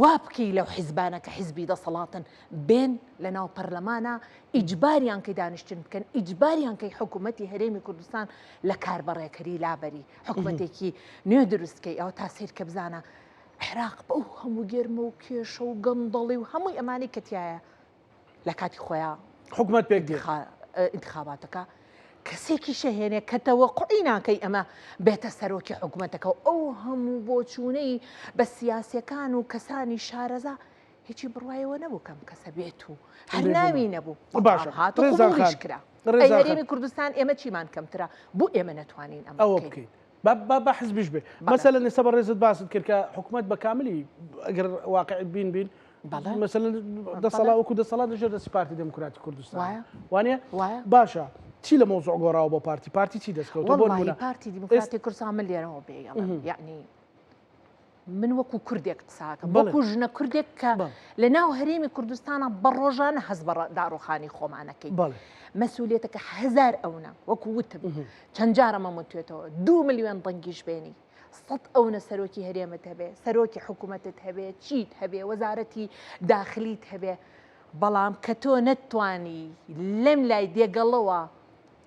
وا بکەی لەو حیزبانە کە حیزبی دەسەڵاتن بێن لە ناو پەرلەمانە ئیجباریان کەی دانیشتن بکەن ئیجباریان کەی حکوومەتی هەرێمی کوردستان لە کاربەڕێکەری لابەری حکومەتێکی نوێ دروست کەی ئەوە تا سەیر کە بزانە عێراق بەو هەموو گەرمە و کێشە و گەندەڵی و هەمووی ئەمانەی کە تایە لە کاتی خۆیان حکومەت پێک دێت ئینتخاباتەکە کەسێکی شەهێنێ کە تەوەقعی ناکەی ئەمە بێتە سەرۆکی حکوومەتەکە و ئەو هەموو بۆچوونەی بە سیاسەکان و کەسانی شارەزا هیچی بڕوایەوە نەبوو کەم کەسە بێت و هەر ناوی نەبوو باشە هات و قبوڵیش کرا ئەی هەرێمی کوردستان ئێمە چیمان کەمترە بۆ ئێمە نەتوانین ئەمە ئەوە بکەین با با حزبیش بێ مەسەلەن ئێستا بەڕێزت باست کرد کە حکومەت بە کاملی ئەگەر واقع بین بین مەسەلەن دەسەڵات وەکو دەسەڵات لەژێر دەستی پارتی دێموکراتی کوردستان وانە باشە چی لە مەوزوع گۆڕاوە بۆ پارتی پارتی چی دەستکەوت بۆ پارتی دیموکراتی کوردستان من لێرەوە بێ یعنی من وەکو کوردێک قساکەم وەکو ژنە کوردێک کە لە ناو هەرێمی کوردستانە بە ڕۆژانە هەز بە داڕۆخانی خۆمانەکەی مەسوولێتەکە هزار ئەونە وەکو وتم چەند جارەمە متێتەوە دو میلیۆن دەنگیش بێنی سەد ئەونە سەرۆکی هەرێمت هەبێ سەرۆکی حکوومەتت هەبێ چیت هەبێ وەزارەتی داخلیت هەبێ بەڵام کە تۆ نەتوانی لەم لای دێگەڵەوە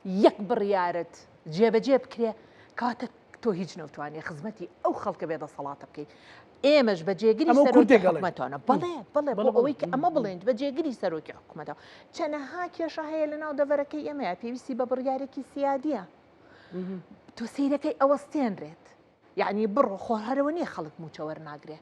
یەک بڕیارت جێبەجێ بکرێ کاتە تۆ هیچ نەوتوانی خزمەتی ئەو خەڵکە بێ دەسەڵاتە بکەیت ئێمەش بە جێگری سەرۆکی حکومەتانە بەڵێ بەڵێ بۆ ئەوەی کە ئەمە بڵێن بە جێگری سەرۆکی حکومەتەوە چەنەها کێشە هەیە لە ناو دەڤەرەکەی ئێمەیە پێویستی بە بڕیارێکی سیادیە تۆ سیرەکەی ئەوەستێنرێت یعنی بڕۆ خۆ هەرەوە نییە خەڵک موچە وەرناگرێ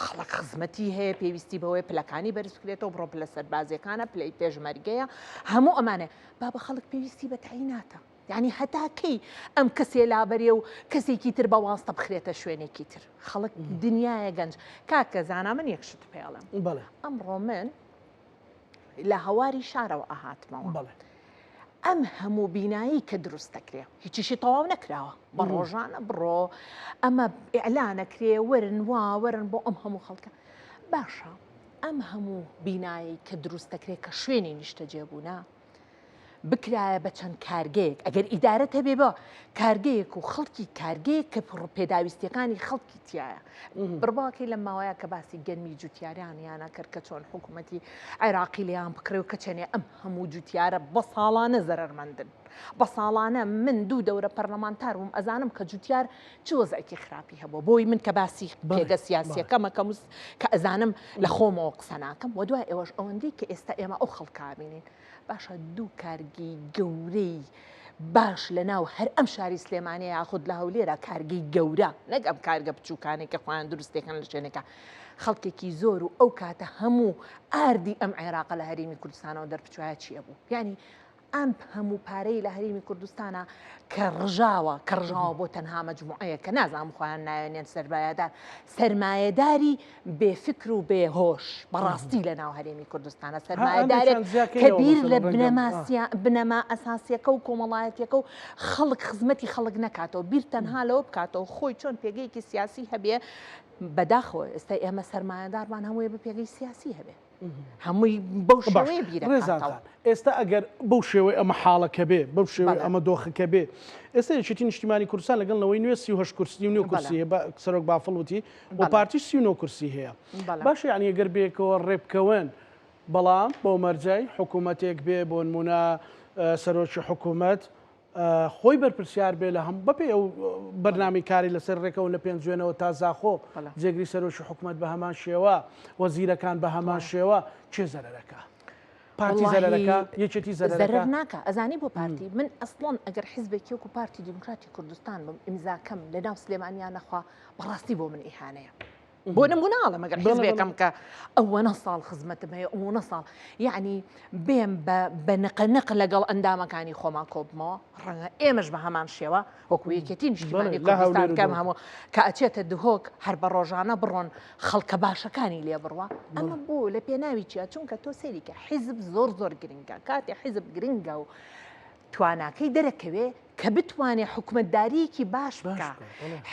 خەڵک خزمەتی هەیە پێویستی بەوەی پلەکانی بەرز بکرێتەوە بڕۆ پلە سەربازیەکانە پلەی پێشمەرگەیە هەموو ئەمانە بابە خەڵک پێویستی بە تەعیناتە یعنی هەتا کەی ئەم کەسێ لابەرێ و کەسێکی تر بە واستە بخرێتە شوێنێکی تر خەڵک دنیاە گەنج کاکە زانا من یەک شت پێڵم ئەمڕۆ من لە هەواری شارەوە ئەهاتمەوە ئەم هەموو بینایی کە دروست دەکرێ هیچیشی تەواو نەکراوە بە ڕۆژانە بڕۆ ئەمە ئیعلانەکرێ وەرن وا وەرن بۆ ئەم هەموو خەڵکە باشە ئەم هەموو بینایی کە دروست دەکرێت کە شوێنی نیشتەجێبوونە بکرایە بە چەند کارگەیەک ئەگەر ئیدارەت هەبێ بە کارگەیەک و خەڵکی کارگەیەک کە پڕ پێداویستیەکانی خەڵکی تایە بڕواکەی لە ماوەیە کە باسی گەنمی جوتیاران یانە کرد کە چۆن حکوومەتی عێراقی لێیان بکڕێ و کە چەنێ ئەم هەموو جوتیارە بە ساڵانە زەرەرمەندن بە ساڵانە من دوو دەورە پەرلەمانتار بووم ئەزانم کە جوتیار چ وەزعێکی خراپی هەبووە بۆی من کە باسی پێگە سیاسیەکەمەکەم کە ئەزانم لە خۆمەوە قسە ناکەم و دوای ئێوەش ئەوەندەی کە ئێستا ئێمە ئەو خەڵکابینین باشە دوو کارگەی گەورەی باش لە ناو هەر ئەم شاری سلێمانیە یاخود لە هەولێرە کارگەی گەورە نەک ئەم کارگە بچووکانەی کە خۆیان دروستێکن لە شوێنێکە خەڵکێکی زۆر و ئەو کاتە هەموو ئاردی ئەم عێراقە لە هەرێمی کوردستانەوە دەربچوایە چی ئەبوو یعنی. ئەم هەموو پارەی لە هەرێمی کوردستانە کە ڕژاوە کە ڕژاوە بۆ تەنها مەجموعەیە کە نازانم خۆیان ناوێنێن سەرمایەدار سەرمایەداری بێ فکر و بێ هۆش بەڕاستی لە ناو هەرێمی کوردستانە سەرمایەدارێک کە بیر لە بنەما ئەساسیەکە و کۆمەڵایەتیەکە و خەڵک خزمەتی خەڵک نەکاتەوە بیر تەنها لەوە بکاتەوە خۆی چۆن پێگەیەکی سیاسی هەبێ بەداخەوە ئێستا ئێمە سەرمایەدارمان هەمووی بە پێگەی سیاسی هەبێ. هەمووی بەو شێوەیە بیرەکاتەوە. ئێستا ئەگەر بەو شێوەی ئەمە حاڵەکە بێ بەو شێوەی ئەمە دۆخەکە بێ ئێستا یەکێتی نیشتیمانی کوردستان لەگەڵ نەوەی نوێ 38 کورسی و نۆ کورسی هەیە بە سەرۆک بافڵ وتی و پارتی 39 کورسی هەیە باشە یعنی ئەگەر بێکەوە ڕێبکەون بەڵام بۆ مەرجای حکوومەتێک بێ بۆ نمونە سەرۆکی حکوومەت خۆی بەرپرسیار بێ لە هەم بەپێی ئەو بەرنامەی کاری لەسەر ڕێکەون لە پێنجوێنەوە تا زاخۆ جێگری سەرۆکی حکومەت بە هەمان شێوە وەزیرەکان بە هەمان شێوە کێ زەرەرەکە پارتی زەرەرەکە یەکێتی زەرەر ناکە ئەزانی بۆ پارتی من ئەسڵەن ئەگەر حیزبێکی وەکو پارتی دیموکراتی کوردستان بم ئیمزاکەم لە ناو سلێمانیا نەخوا بەڕاستی بۆ من ئیهانەیە. بۆ نمونە ئەڵێم ئەگەر حیزبێکم کە ئەوەنە ساڵ خزمەتم هەیە ئەوەنە ساڵ یعنی بێم بە نقە نق لەگەڵ ئەندامەکانی خۆمان کۆبمەوە ڕەنگە ئێمەش بە هەمان شێوە وەکو یەکێتی نیشتیمانی کوردستان کەم هەموو کە ئەچێتە دهۆک هەر بە ڕۆژانە بڕۆن خەڵکە باشەکانی لێ بڕوا ئەمە بۆ لە پێناوی چیا چونکە تۆ سەیریکە حیزب زۆر زۆر گرنگە کاتێ حیزب گرنگە و تواناکەی دەرەکەوێ کە بتوانێ حکومەتداریەکی باش بکا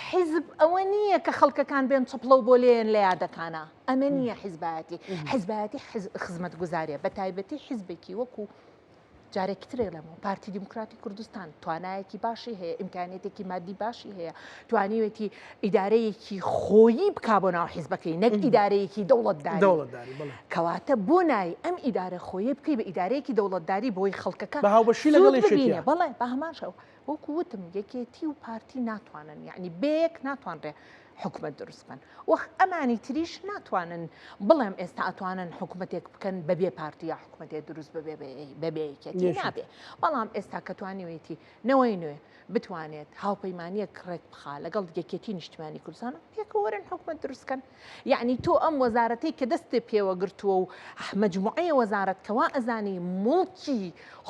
حیزب ئەوە نییە کە خەڵکەکان بێن چپڵە و بۆ لێن لە یادەکانە ئەمە نییە حیزبایەتی حیزبایەتی خزمەتگوزاریە بە تایبەتی حیزبێکی وەکو جارێکی ترێک لەمەوە پارتی دیموکراتی کوردستان توانایەکی باشی هەیە ئیمکانێتێکی مادی باشی هەیە توانیوێتی ئیدارەیەکی خۆیی بکا بۆ ناو حیزبەکەی نەک ئیدارەیەکی دەوڵەتداری کەواتە بۆ نای ئەم ئیدارە خۆیە بکەی بە ئیدارەیەکی دەوڵەتداری بۆی خەڵکەکە بە هاوبەشی لەگەڵ یەکێتیە بەڵێ بە هەمان شێوە وەکو وتم یەکێتی و پارتی ناتوانن یعنی بێیەک ناتوانرێ حکومەت دروست بکەن وەخ ئەمانی تریش ناتوانن بڵێم ئێستا ئەتوانن حکومەتێک بکەن بەبێ پارتی یا حکومەتێ دروست ببێ بەبێ یەکێتی نابێ بەڵام ئێستا کە توانیوێتی نەوەی نوێ بتوانێت هاوپەیمانیەک ڕێک بخا لەگەڵ یەکێتی نیشتمانی کوردستان پێکەوە وەرن حکومەت دروست کەن یعنی تۆ ئەم وەزارەتەی کە دەستێ پێوە گرتووە و مەجموعەیە وەزارەت کەوا ئەزانی موڵکی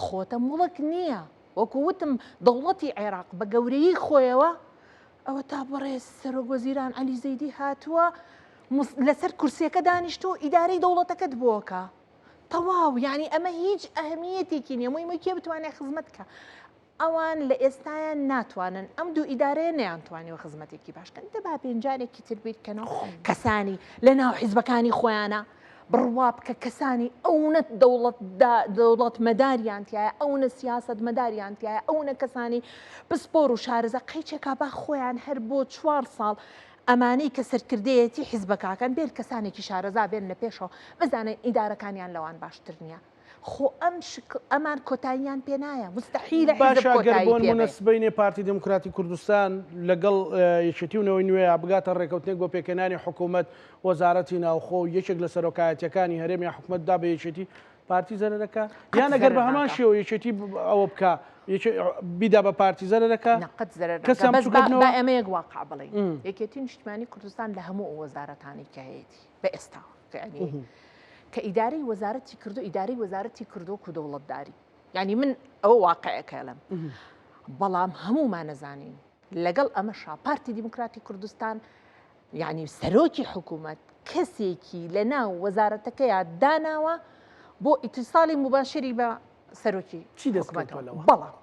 خۆتە موڵک نییە وەکو وتم دەوڵەتی عێراق بە گەورەیی خۆیەوە ئەوە تا بەڕێز سەرۆک وەزیران عەلی زەیدی هاتووە لەسەر کورسیەکە دانیشتوو ئیدارەی دەوڵەتەکەت بۆکە تەواو یعنی ئەمە هیچ ئەهمیەتێکی نییە مویمە کێ بتوانێت خزمەت کە ئەوان لە ئێستایا ناتوانن ئەم دوو ئیدارەیە نەیانتوانیوە خزمەتێکی باش کەن دەبا بێن جارێکی تر بیر کەنەوە کەسانی لە ناو حیزبەکانی خۆیانە بڕوا بکە کەسانی ئەونە دەوڵەت دەوڵەت مەداریان تایە ئەونە سیاست مەداریان تایە ئەونە کەسانی پسپۆر و شارەزا قەیچێکا با خۆیان هەر بۆ چوار ساڵ ئەمانەی کە سەرکردەیەتی حیزبەکەکەن بێن کەسانێکی شارەزا بێن لە پێشەوە بزانن ئیدارەکانیان لەوان باشتر نییە. خۆ ئەم شکڵ ئەمان کۆتاییان پێ نایە مستحیلە حیزب باشە گەر کۆتایی بۆ پێ نمونە بێ. سبەینێ پارتی دێموکراتی کوردستان لەگەڵ یەکێتی و نەوەی نوێیا بگاتە ڕێکەوتنێک بۆ پێکهێنانی حکوومەت وەزارەتی ناوخۆ و یەکێک لە سەرۆکایەتیەکانی هەرێم یا حکوومەت دا بە یەکێتی پارتی زەرەرەکا قەت یان ئەگەر زەرەر بە هەمان ناکا. شێوە یەکێتی ئەوە بکا یەکێ بیدا بە پارتی زەرەرەکا نا قەت زەرەر ناکا کەسیان بەس بچووکە با بنەوە با ئێمە یەک واقع بڵێین یەکێتی نیشتمانی کوردستان لە هەموو ئەو وەزارەتانەی کە هەیەتی بە ئێستاوە یعنی کە ئیدارەی وەزارەتی کردو ئیدارەی وەزارەتی کردو کو دەوڵەتداری یعنی من ئەوە واقعەکەڵم بەڵام هەمومان نەزانین لەگەڵ ئەمەشا پارتی دیموکراتی کوردستان یعنی سەرۆکی حکوومەت کەسێکی لە ناو وەزارەتەکەیا داناوە بۆ ئیتیساڵی مباشری بە سەرۆکی چی دەستکەوتەوە بەڵام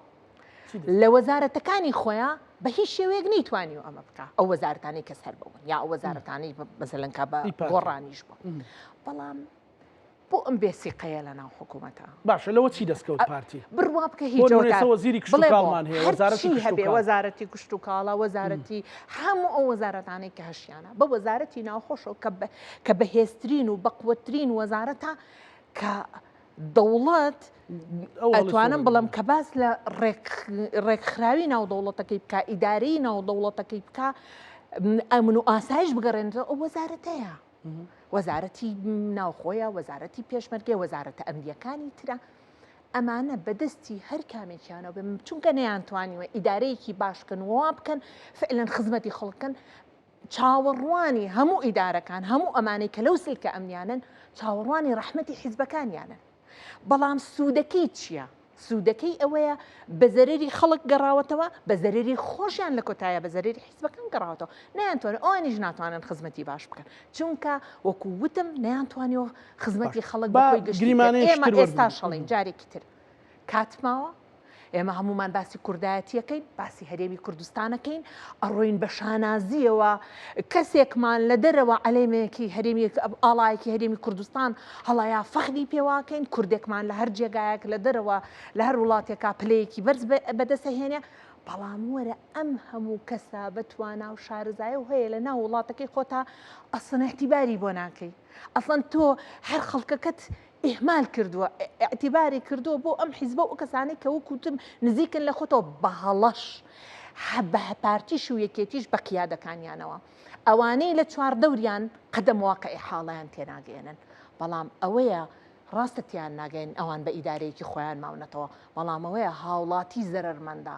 لە وەزارەتەکانی خۆیان بە هیچ شێوەیەک نەیتوانیوە ئەمە بکا ئەو وەزارەتانەی کە سەر بەون یا ئەو وەزارەتانەی مەسەلەن کە بە گۆڕانیش بوو بەڵام بۆ ئەم بێسیقەیە لە ناو حکوومەتە باشە لەوە چی دەستکەوت پارتی بڕوا بکە بۆ هیچ نمونە ئەوەتا ئێستا وەزیری بڵێ بۆ کشتوکاڵمان هەیە وەزارەتی هەرچی هەبێ کشتوکاڵ وەزارەتی کشتوکاڵە وەزارەتی هەموو ئەو وەزارەتانەی کە هەشیانە بە وەزارەتی ناوخۆشەوە کە بە کە بەهێزترین و بەقوەترین وەزارەتە کە دەوڵەت ئەتوانم بڵێم کە باس لە ڕێکخراوی ناو دەوڵەتەکەی بکە ئیدارەی ناو دەوڵەتەکەی بکە ئەمن و ئاسایش بگەڕێنرە ئەو وەزارەتەیە وەزارەتی ناوخۆیە وەزارەتی پێشمەرگێ وەزارەتە ئەمریەکانی ترە ئەمانە بەدەستی هەر کامێکیانەوە بێ چونکە نەیانتوانیوە ئیدارەیەکی باش بکەن وا بکەن فعلەن خزمەتی خەڵکن چاوەڕوانی هەموو ئیدارەکان، هەموو ئەمانەی کە لەو سلکە ئەمنیانەن، چاوەڕوانی ڕەحمەتی حیزبەکانیانن. بەڵام سوودەکەی چییە؟ سوودەکەی ئەوەیە بە زەرەری خەڵک گەڕاوەتەوە، بە زەرەری خۆشیان لە کۆتاییا بە زەرەری حیزبەکان گەڕاوەتەوە. نەیانتوانی، ئەوانیش ناتوانن خزمەتی باش بکەن. چونکە وەکو وتم نەیانتوانیوە خزمەتی خەڵک بە کۆی گشتی بکەن. ئێمە ئێستاش ئەڵێین جارێکی تر کات ماوە، ئێمە هەموومان باسی کوردایەتیەکەین، باسی هەرێمی کوردستانەکەین، ئەڕۆین بە شانازیەوە کەسێکمان لە دەرەوە عەلەیمێکی هەرێمی ئاڵایەکی هەرێمی کوردستان هەڵایا فەخری پێواکەین، کوردێکمان لە هەر جێگایەک لە دەرەوە لە هەر وڵاتێکا پلەیەکی بەرز بەدەسەهێنێ، بەڵام وەرە ئەم هەموو کەسە بە توانا و شارەزایە و هەیە لە ناو وڵاتەکەی خۆتا ئەسڵەن ئیعتیباری بۆ ناکەی، ئەسڵەن تۆ هەر خەڵکەکەت ئیهمال کردووە، ئیعتیباری کردووە بۆ ئەم حیزبە و ئەو کەسانەی کە وەکو وتم نزیکن لە خۆتەوە بە هەڵەش بە پارتیش و یەکێتیش بە قیادەکانیانەوە ئەوانەی لە چواردەوریان قەدەم واقعی حاڵیان تێناگەیەنن بەڵام ئەوەیە ڕاستە تیان ناگەین ئەوان بە ئیدارەیەکی خۆیان ماونەتەوە بەڵام ئەوەیە هاوڵاتی زەرەرمەندە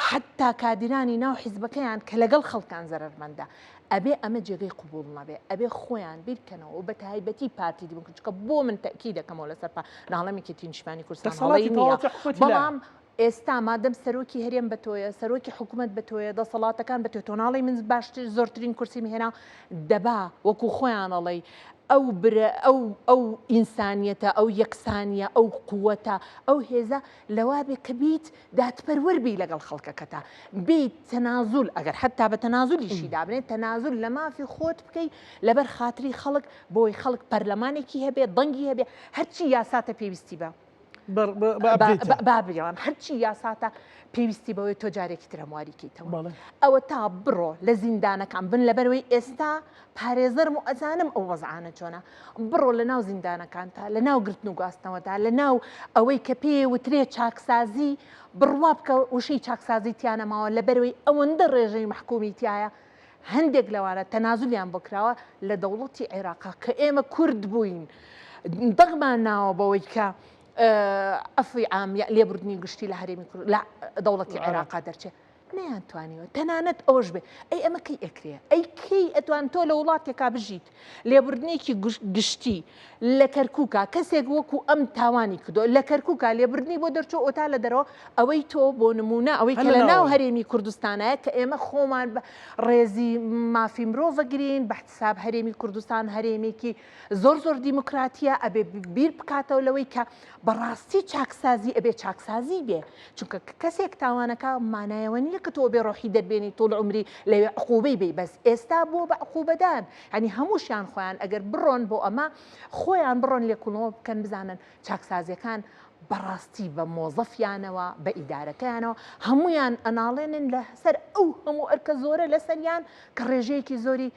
حەتتا کادیرانی ناو حیزبەکەیان کە لەگەڵ خەڵکان زەرەرمەندە ئەبێ ئەمە جێگەی قبوڵ نەبێ ئەبێ خۆیان بیرکەنەوە و بەتایبەتی پارتی دیموکرات چونکە بۆ من تەئکید دەکەمەوە لەسەر پا ناڵێم یەکێتی نیشتمانی کوردستان هەڵەی دەسەڵاتی نییە تەواوەتی حکومەتی لایە. بەڵام ئێستا مادەم سەرۆکی هەرێم بە تۆیە سەرۆکی حکومەت بە تۆیە دەسەڵاتەکان بە تۆ تۆ ناڵێی من باشتر زۆرترین کورسیم هێنا دەبا وەکو خۆیان ئەڵێی ئەو برە ئەو ئەو ئینسانیەتە ئەو یەکسانیە ئەو قوەتە ئەو هێزە لەوا بێ کە بیت دادپەروەر بی لەگەڵ خەڵکەکەتا بیت تەنازول ئەگەر حەتا بە تەنازولیشی دابنێ تەنازول لە مافی خۆت بکەی لەبەر خاتری خەڵک بۆی خەڵک پەرلەمانێکی هەبێ دەنگی هەبێ هەرچی یاساتە پێویستی بە با بڵێم هەرچی یاساتە پێویستی بەوەی تۆ جارێکی تر هەمواری کەیتەوە ئەوە تا بڕۆ لە زیندانەکان بن لەبەرەوەی ئێستا پارێزەرم و ئەزانم ئەو وەزعانە چۆنە بڕۆ لە ناو زیندانەکانتا لە ناو گرتن و گواستنەوەدا لە ناو ئەوەی کە پێ وترێ چاکسازی بڕوا بکە وشەی چاکسازی تیانەماوە لەبەرەوەی ئەوەندە ڕێژەی مەحکومی تایە هەندێک لەوانە تەنازولیان بۆ کراوە لە دەوڵەتی عێراقا کە ئێمە کورد بووین دەغمان ناوە بەوەی کە عەفوی عام یا لێبوردنی گشتی لە هەرێمی لە دەوڵەتی عێراقا دەرچێ نەیانتوانیوە تەنانەت ئەوەش بێ ئەی ئەمە کەی ئەکرێ ئەی کەی ئەتوان تۆ لە وڵاتێکا بژیت لێبوردنێکی گشتی لە کەرکوکا کەسێک وەکو ئەم تاوانی کردو لە کەرکوکا لێبوردنی بۆ دەرچوو ئۆتا لە دەرەوە ئەوەی تۆ بۆ نمونە ئەوەی کە لە ناو هەرێمی کوردستانایە کە ئێمە خۆمان بە ڕێزی مافی مرۆڤ گرین بە حساب هەرێمی کوردستان هەرێمێکی زۆر زۆر دیموکراتیە ئەبێ بیر بکاتەوە لەوەی کە بەڕاستی چاکسازی ئەبێ چاکسازی بێ چونکە کەسێک تاوانەکە مانایەوە نییە کە تۆ بێ ڕۆحی دەربێنی تۆڵ عمری لەوێ عقوبەی بی بەس ئێستا بووە بە عقوبەدان یانی هەمووشیان خۆیان ئەگەر بڕۆن بۆ ئەمە خۆیان بڕۆن لێکوڵنەوە بکەن بزانن چاکسازیەکان بەڕاستی بە مۆزەفیانەوە بە ئیدارەکەیانەوە هەمویان ئەناڵێنن لە سەر ئەو هەموو ئەرکە زۆرە لەسەریان کە ڕێژەیەکی زۆری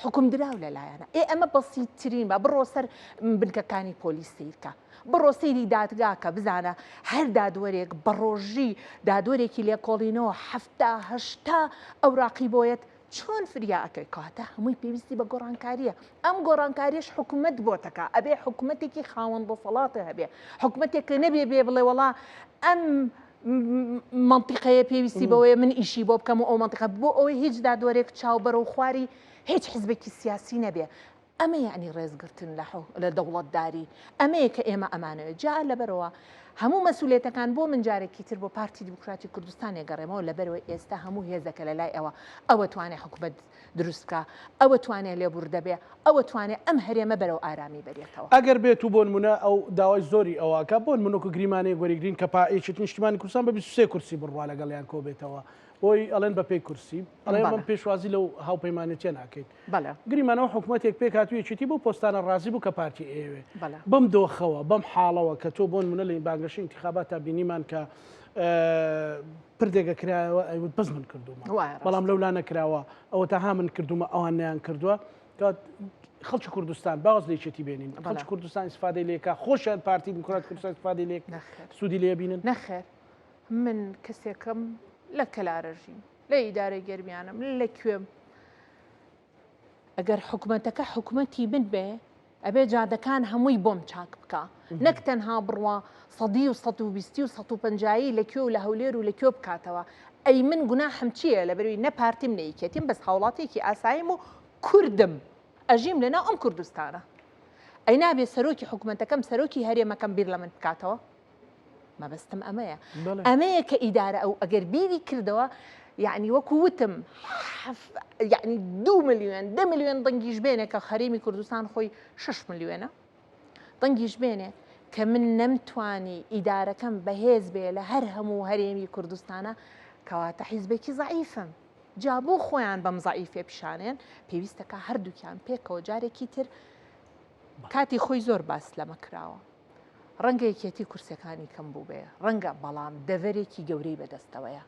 حکوم دراو لەلایەنە ئێ ئەمە بەسیترین بە بڕۆ سەر بنکەکانی پۆلیس سیرکە بڕۆ سەیری دادگاکە بزانە هەر دادوەرێک بە ڕۆژی دادوەرێکی لێکۆڵینەوە حەفتا هەشتا ئەوراقی بۆیەت چۆن فریا ئەکەوێت کەواتە هەمووی پێویستی بە گۆڕانکاریە ئەم گۆڕانکاریش حکومت بۆتەکە ئەبێ حکومەتێکی خاوەن دەسەڵاتە هەبێ حکومەتێک کە نەبێ بێ بڵێ وەڵا ئەم منطقەیە پێویستی بەوەیە من ئیشی بۆ بکەم و ئەو منطقە بۆ ئەوەی هیچ دادوەرێک چاو بەرەو خواری هیچ حزبێکی سیاسی نەبێ ئەمە یەعنی ڕێزگرتن لە لە دەوڵەتداری، ئەمەیە کە ئێمە ئەمانەوێت. جا لەبەرئەوە هەموو مەسولیەتەکان بۆ من جارێکی تر بۆ پارتی دیموکراتی کوردستان ئەگەڕێمەوە، لەبەرئەوەی ئێستا هەموو هێزەکە لە لای ئەوە، ئەوە توانێ حکومەت دروست بکا، ئەوە توانێ لێبوردە بێ، ئەوە توانێ ئەم هەرێمە بەرەو ئارامی بەرێتەوە. ئەگەر بێت و بۆنمونە ئەو داوای زۆری ئەوە ئەکا، بۆنمونە وەکو گریمانەیەک وەریگرین کە پا یەکێتی نیشتیمانی کوردستان بە 23 کورسی بڕوا لەگەڵیان کۆبێتەوە، بۆی ئەڵێن بە پێی کورسی، ئەڵێ ئێمە پێشوازی لەو هاوپەیمانێتیە ناکەین. گریمانەوە حکومەتێک پێکهات و یەکێتی بەو پۆستانە ڕازی بوو کە پارتی ئەیەوێ. بەم دۆخەوە، بەم حاڵەوە کە تۆ بۆ نمونە لە بانگەشەی ئینتیخاباتا بینیمان کە پردێکە کرایەوە ئەیوت بەس من کردوومە. بەڵام لەولا نەکراوە، ئەوەتا ها من کردوومە ئەوان نەیان کردووە. خەڵکی کوردستان باز لە یەکێتی بێنین. خەڵکی کوردستان ئیسفادەی لێکا، خۆشیان پارتی دیموکرات کوردستان ئیسفادەی لێ سوودی لێ بینن. نەخێر من کەسێکم لە کەلارە ژیم. لە ئیدارەی گەرمیانم لە کوێم ئەگەر حکومەتەکە حکومەتی من بێ ئەبێ جادەکان هەمووی بۆم چاک بکە نەک تەنها بڕوا سەدی و سە و بیستی و سە و پەنجایی لە کوێ و لە هەولێر و لە کوێ بکاتەوە ئەی من گوناحم چییە لە بەروی نە پارتیم نە یەکێتیم بەس هاوڵاتیەکی ئاساییم و کوردم ئەژیم لەناو ئەم کوردستانە ئەی نابێ سەرۆکی حکومەتەکەم سەرۆکی هەرێمەکەم بیر لە من بکاتەوە. مەبەستم ئەمەیە ئەمەیە کە ئیدارە ئەو ئەگەر بیری کردەوە یعنی وەکو وتم یعنی دو ملیۆن دە ملیۆن دەنگیش بێنێ کە هەرێمی کوردستان خۆی 6 ملیۆنە دەنگیش بێنێ کە من نەمتوانی ئیدارەکەم بەهێز بێ لە هەر هەموو هەرێمی کوردستانە کەواتە حیزبێکی زەعیفم جا بۆ خۆیان بەم زەعیفێ پیشانێن پێویستەکە هەردووکیان پێکەوە جارێکی تر کاتی خۆی زۆر باس لەمە کراوە ڕەنگە یەکێتی کورسەکانی کەم بووبێ ڕەنگە بەڵام دەڤەرێکی گەورەی بەدەستەوەیە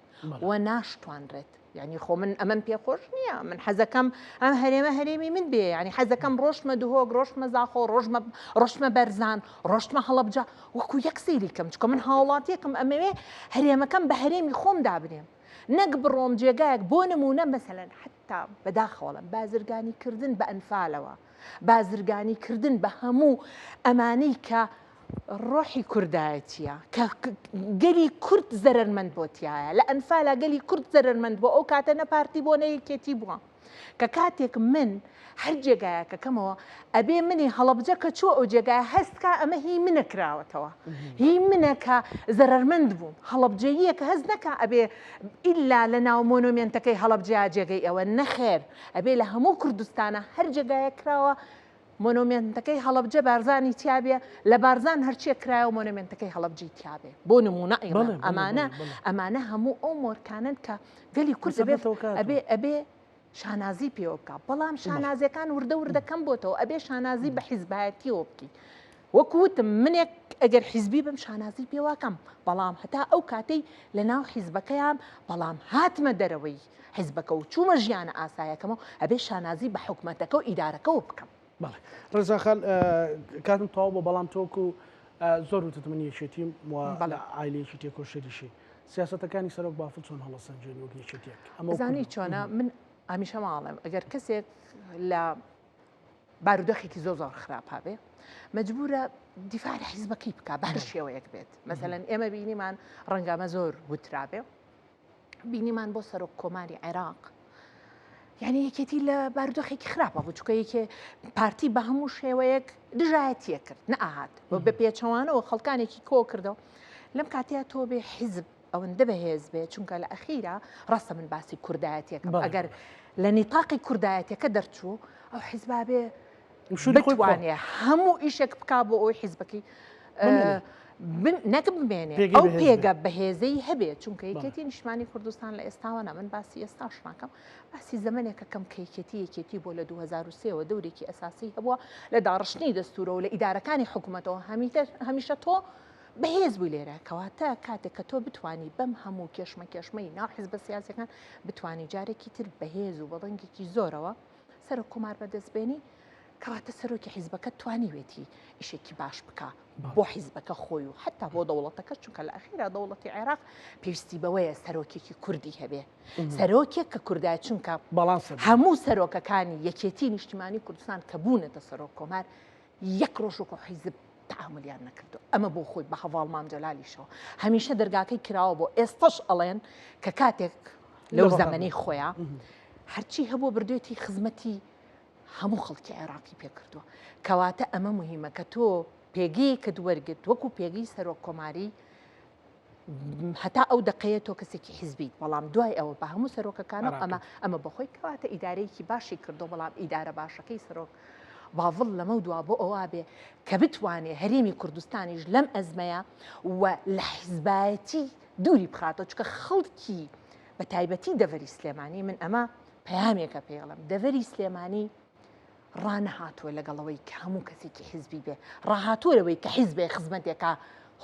و ناشتوانرێت یعنی خۆ من ئەمەم پێخۆش نییە من حەزەکەم ئەم هەرێمە هەرێمی من بێ ینی حەزەکەم ڕۆشتمە دهۆک ڕۆشتمە زاخۆ ڕۆژمە ڕۆشتمە بەرزان ڕۆشتمە هەڵەبجە وەکو یەک سەیری کەم چکە من هاوڵاتیەکەم ئەمەوێ هەرێمەکەم بە هەرێمی خۆم دابنێم نەک بڕۆم جێگایەک بۆ نمونە مەسەلەن حتا بەداخەوەڵم بازرگانی کردن بە ئەنفالەوە بازرگانی کردن بە هەموو ئەمانەی کە ڕۆحی کوردایەتیە کە گەلی کورد زەرەرمەند بۆ تایە لە ئەنفالا گەلی کورد زەرەرمەند بۆ ئەو کاتە نە پارتی بۆ نە یەکێتی بووە کە کاتێک من هەر جێگایەکەکەمەوە ئەبێ منی هەڵەبجە کە چوە ئەو جێگای هەستکا ئەمە هی منە کراوەتەوە هی منە کە زەرەرمەند بووم هەڵەبجەییە کە هەست نەکا ئەبێ ئیلا لە ناو مۆنۆمێنتەکەی هەڵەبجەیا جێگەی ئەوە نەخێر ئەبێ لە هەموو کوردستانە هەر جێگایەک کراوە مۆنۆمێنتەکەی هەڵەبجە بارزانی تیابێ لە بارزان هەرچیە کرایەوە مۆنۆمێنتەکەی هەڵەبجەی تیابێ بۆ نمونە ئەیڵێم ئەمانە ئەمانە هەموو ئەو مۆرکانەن کە گەلی کورد ئەبێ ئەبێ ئەبێ شانازی پێوە بکە بەڵام شانازیەکان وردە وردە کەم بۆتەوە ئەبێ شانازی بە حیزبایەتیەوە بکەی وەکو وتم منێک ئەگەر حیزبی بم شانازی پێواکەم بەڵام هەتا ئەو کاتەی لە ناو حیزبەکەیان بەڵام هاتمە دەرەوەی حیزبەکە و چوومە ژیانە ئاسایەکەمەوە ئەبێ شانازی بە حکومەتەکە و ئیدارەکەوە بکەم. بەڵێ ڕێزان خان کاتم تەواو بوو بەڵام تۆکو زۆر وتت من یەکێتیم و لە عایلەیەکی تێکۆشەریشی سیاسەتەکانی سەرۆک بافڵ چۆن هەڵەسەنگێنی وەک یەکێتیەک ئەمە زانی چۆنە من هەمیشە ماڵێم ئەگەر کەسێک لە بارودۆخێکی زۆر زۆر خراپا بێ مەجبورە دیفاع لە حیزبەکەی بکا بە هەر شێوەیەک بێت مەسەلەن ئێمە بینیمان ڕەنگامە زۆر وترابێ بینیمان بۆ سەرۆک کۆماری عێراق یعنی یەکێتی لە بارودۆخێکی خراپە بوو چکە یەکێ پارتی بە هەموو شێوەیەک دژایەتیە کرد نەئاهات و بە پێچەوانەوە خەڵکانێکی کۆ کردەوە لەم کاتەیە تۆ بێ حیزب ئەوەندە بەهێز بێ چونکە لە ئەخیرا ڕاستە من باسی کوردایەتیەکەم ئەگەر لە نیتاقی کوردایەتەکە دەرچوو ئەو حیزبا بێ بتوانێ هەموو ئیشێک بک بۆ ئەوی حیزبەکەی نەک بمێنێ ئەو پێگە بەهێزەی هەبێت چونکە یەکێتی نیشتمانی کوردستان لە ئێستاوە نا من باسی ئێستاش ناکەم باسی زەمنێکەکەم کە یەکێتی یەکێتی بۆ لە 2023ەوە دەورێکی ئەساسی هەبووە لە داڕشتنی دەستورەوە لە ئیدارەکانی حکوومەتەوە هەمیشە تۆ بەهێز بووی لێرە، کەواتە کاتێک کە تۆ بتوانی بەم هەموو کێشمەکێشمەی ناو حیزبە سیاسیەکان بتوانی جارێکی تر بەهێز و بە دەنگێکی زۆرەوە سەرۆک کۆمار بەدەست بێنی، کەواتە سەرۆکی حیزبەکە توانیوێتی ئیشێکی باش بکا بۆ حیزبەکە خۆی و حتا بۆ دەوڵەتەکە، چونکە لە ئەخیرا دەوڵەتی عێراق پێویستی بەوەیە سەرۆکێکی کوردی هەبێ، سەرۆکێک کە کوردایە، چونکە هەموو سەرۆکەکانی یەکێتی نیشتیمانی کوردستان کە بوونەتە سەرۆک کۆمار یەک ڕۆژ وەکو حیزب تەعامولیان نەکردو ئەمە بۆ خۆی بە هەڤاڵ مام جەلالیشەوە هەمیشە دەرگاکەی کراوە بۆ ئێستەش ئەڵێن کە کاتێک لەو زەمەنەی خۆیان هەرچی هەبوو بردوێتی خزمەتی هەموو خەڵکی عێراقی پێکردووە کەواتە ئەمە مهمە کە تۆ پێگەیەکت وەرگرت وەکو پێگەی سەرۆک کۆماری هەتا ئەو دەقەیە تۆ کەسێکی حیزبیت بەڵام دوای ئەوە بە هەموو سەرۆکەکانەوە ئەمە ئەمە بەخۆی کەواتە ئیدارەیەکی باشی کردو بەڵام ئیدارە باشەکەی سەرۆک باڤڵ لەمە دوا بۆ ئەوە بێ کە بتوانێ هەرێمی کوردستانیش لەم ئەزمەیە و لە حیزبایەتی دووری بخاتەوە چکە خەڵکی بە تایبەتی دەڤەری سلێمانی من ئەمە پەیامێکە پێڵم دەڤەری سلێمانی ڕانەهاتووە لەگەڵ ئەوەی کە هەموو کەسێکی حیزبی بێ، ڕاهاتووە لەوەی کە حیزبێ خزمەتێکا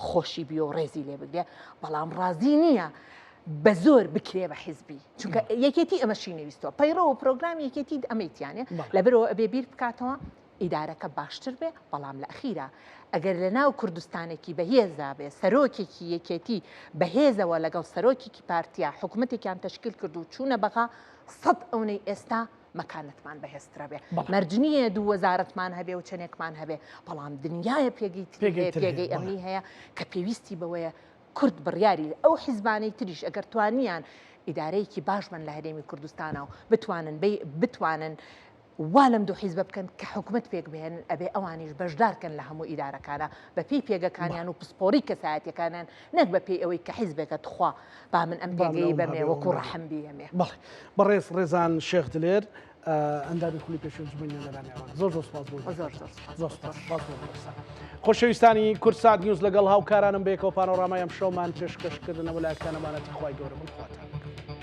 خۆشی بێ و ڕێزی لێ بگرێ، بەڵام ڕازی نییە بە زۆر بکرێ بە حیزبی، چونکە یەکێتی ئەمەشی نەویستووە، پەیڕەو و پرۆگرامی یەکێتی ئەمەی تیانێ، لەبەرئەوە ئەبێ بیر بکاتەوە ئیدارەکە باشتر بێ، بەڵام لە ئەخیرا ئەگەر لە ناو کوردستانێکی بەهێزا بێ سەرۆکێکی یەکێتی بەهێزەوە لەگەڵ سەرۆکێکی پارتیا حکومەتێکیان تەشکیل کرد و چوونە بەغا سەد ئەونەی ئێستا مەکانەتمان بەهێزترە بێ مەرج نییە دوو وەزارەتمان هەبێ و چەندێکمان هەبێ بەڵام دنیاە پێگەی پێگەی ئەمنی هەیە کە پێویستی بەوەیە کورد بڕیاری ئەو حیزبانەی تریش ئەگەر توانیان ئیدارەیەکی باش بن لە هەرێمی کوردستانە و بتوانن بتوانن. وا لەم دوو حیزبە بکەن کە حکومەت پێک بهێنن ئەبێ ئەوانیش بەشدار کەن لە هەموو ئیدارەکانا بە پێی پێگەکانیان و پسپۆری کەسایەتیەکانیان نەک بە پێی ئەوەی کە حیزبێکە تخوا با من ئەم پێگەی بەمێ وەکو ڕەحم بیەمێ. بەڵێ بەڕێز ڕێزان شێخ دلێر ئەندامی خولی پێشووی ئەنجومەنی نوێنەرانی عێراق زۆر زۆر سپاس بۆ زۆر زۆر سپاس زۆر سپاس سپاس بۆ بەڕێزتان. خۆشەویستانی کوردسات نیوز لەگەڵ هاوکارانم بەیەکەوە پانۆرامای ئەمشەومان پێشکەش کردنەوە لایەکتان ئەمانەتی خوای گەورە بن خواتان لەگەڵ.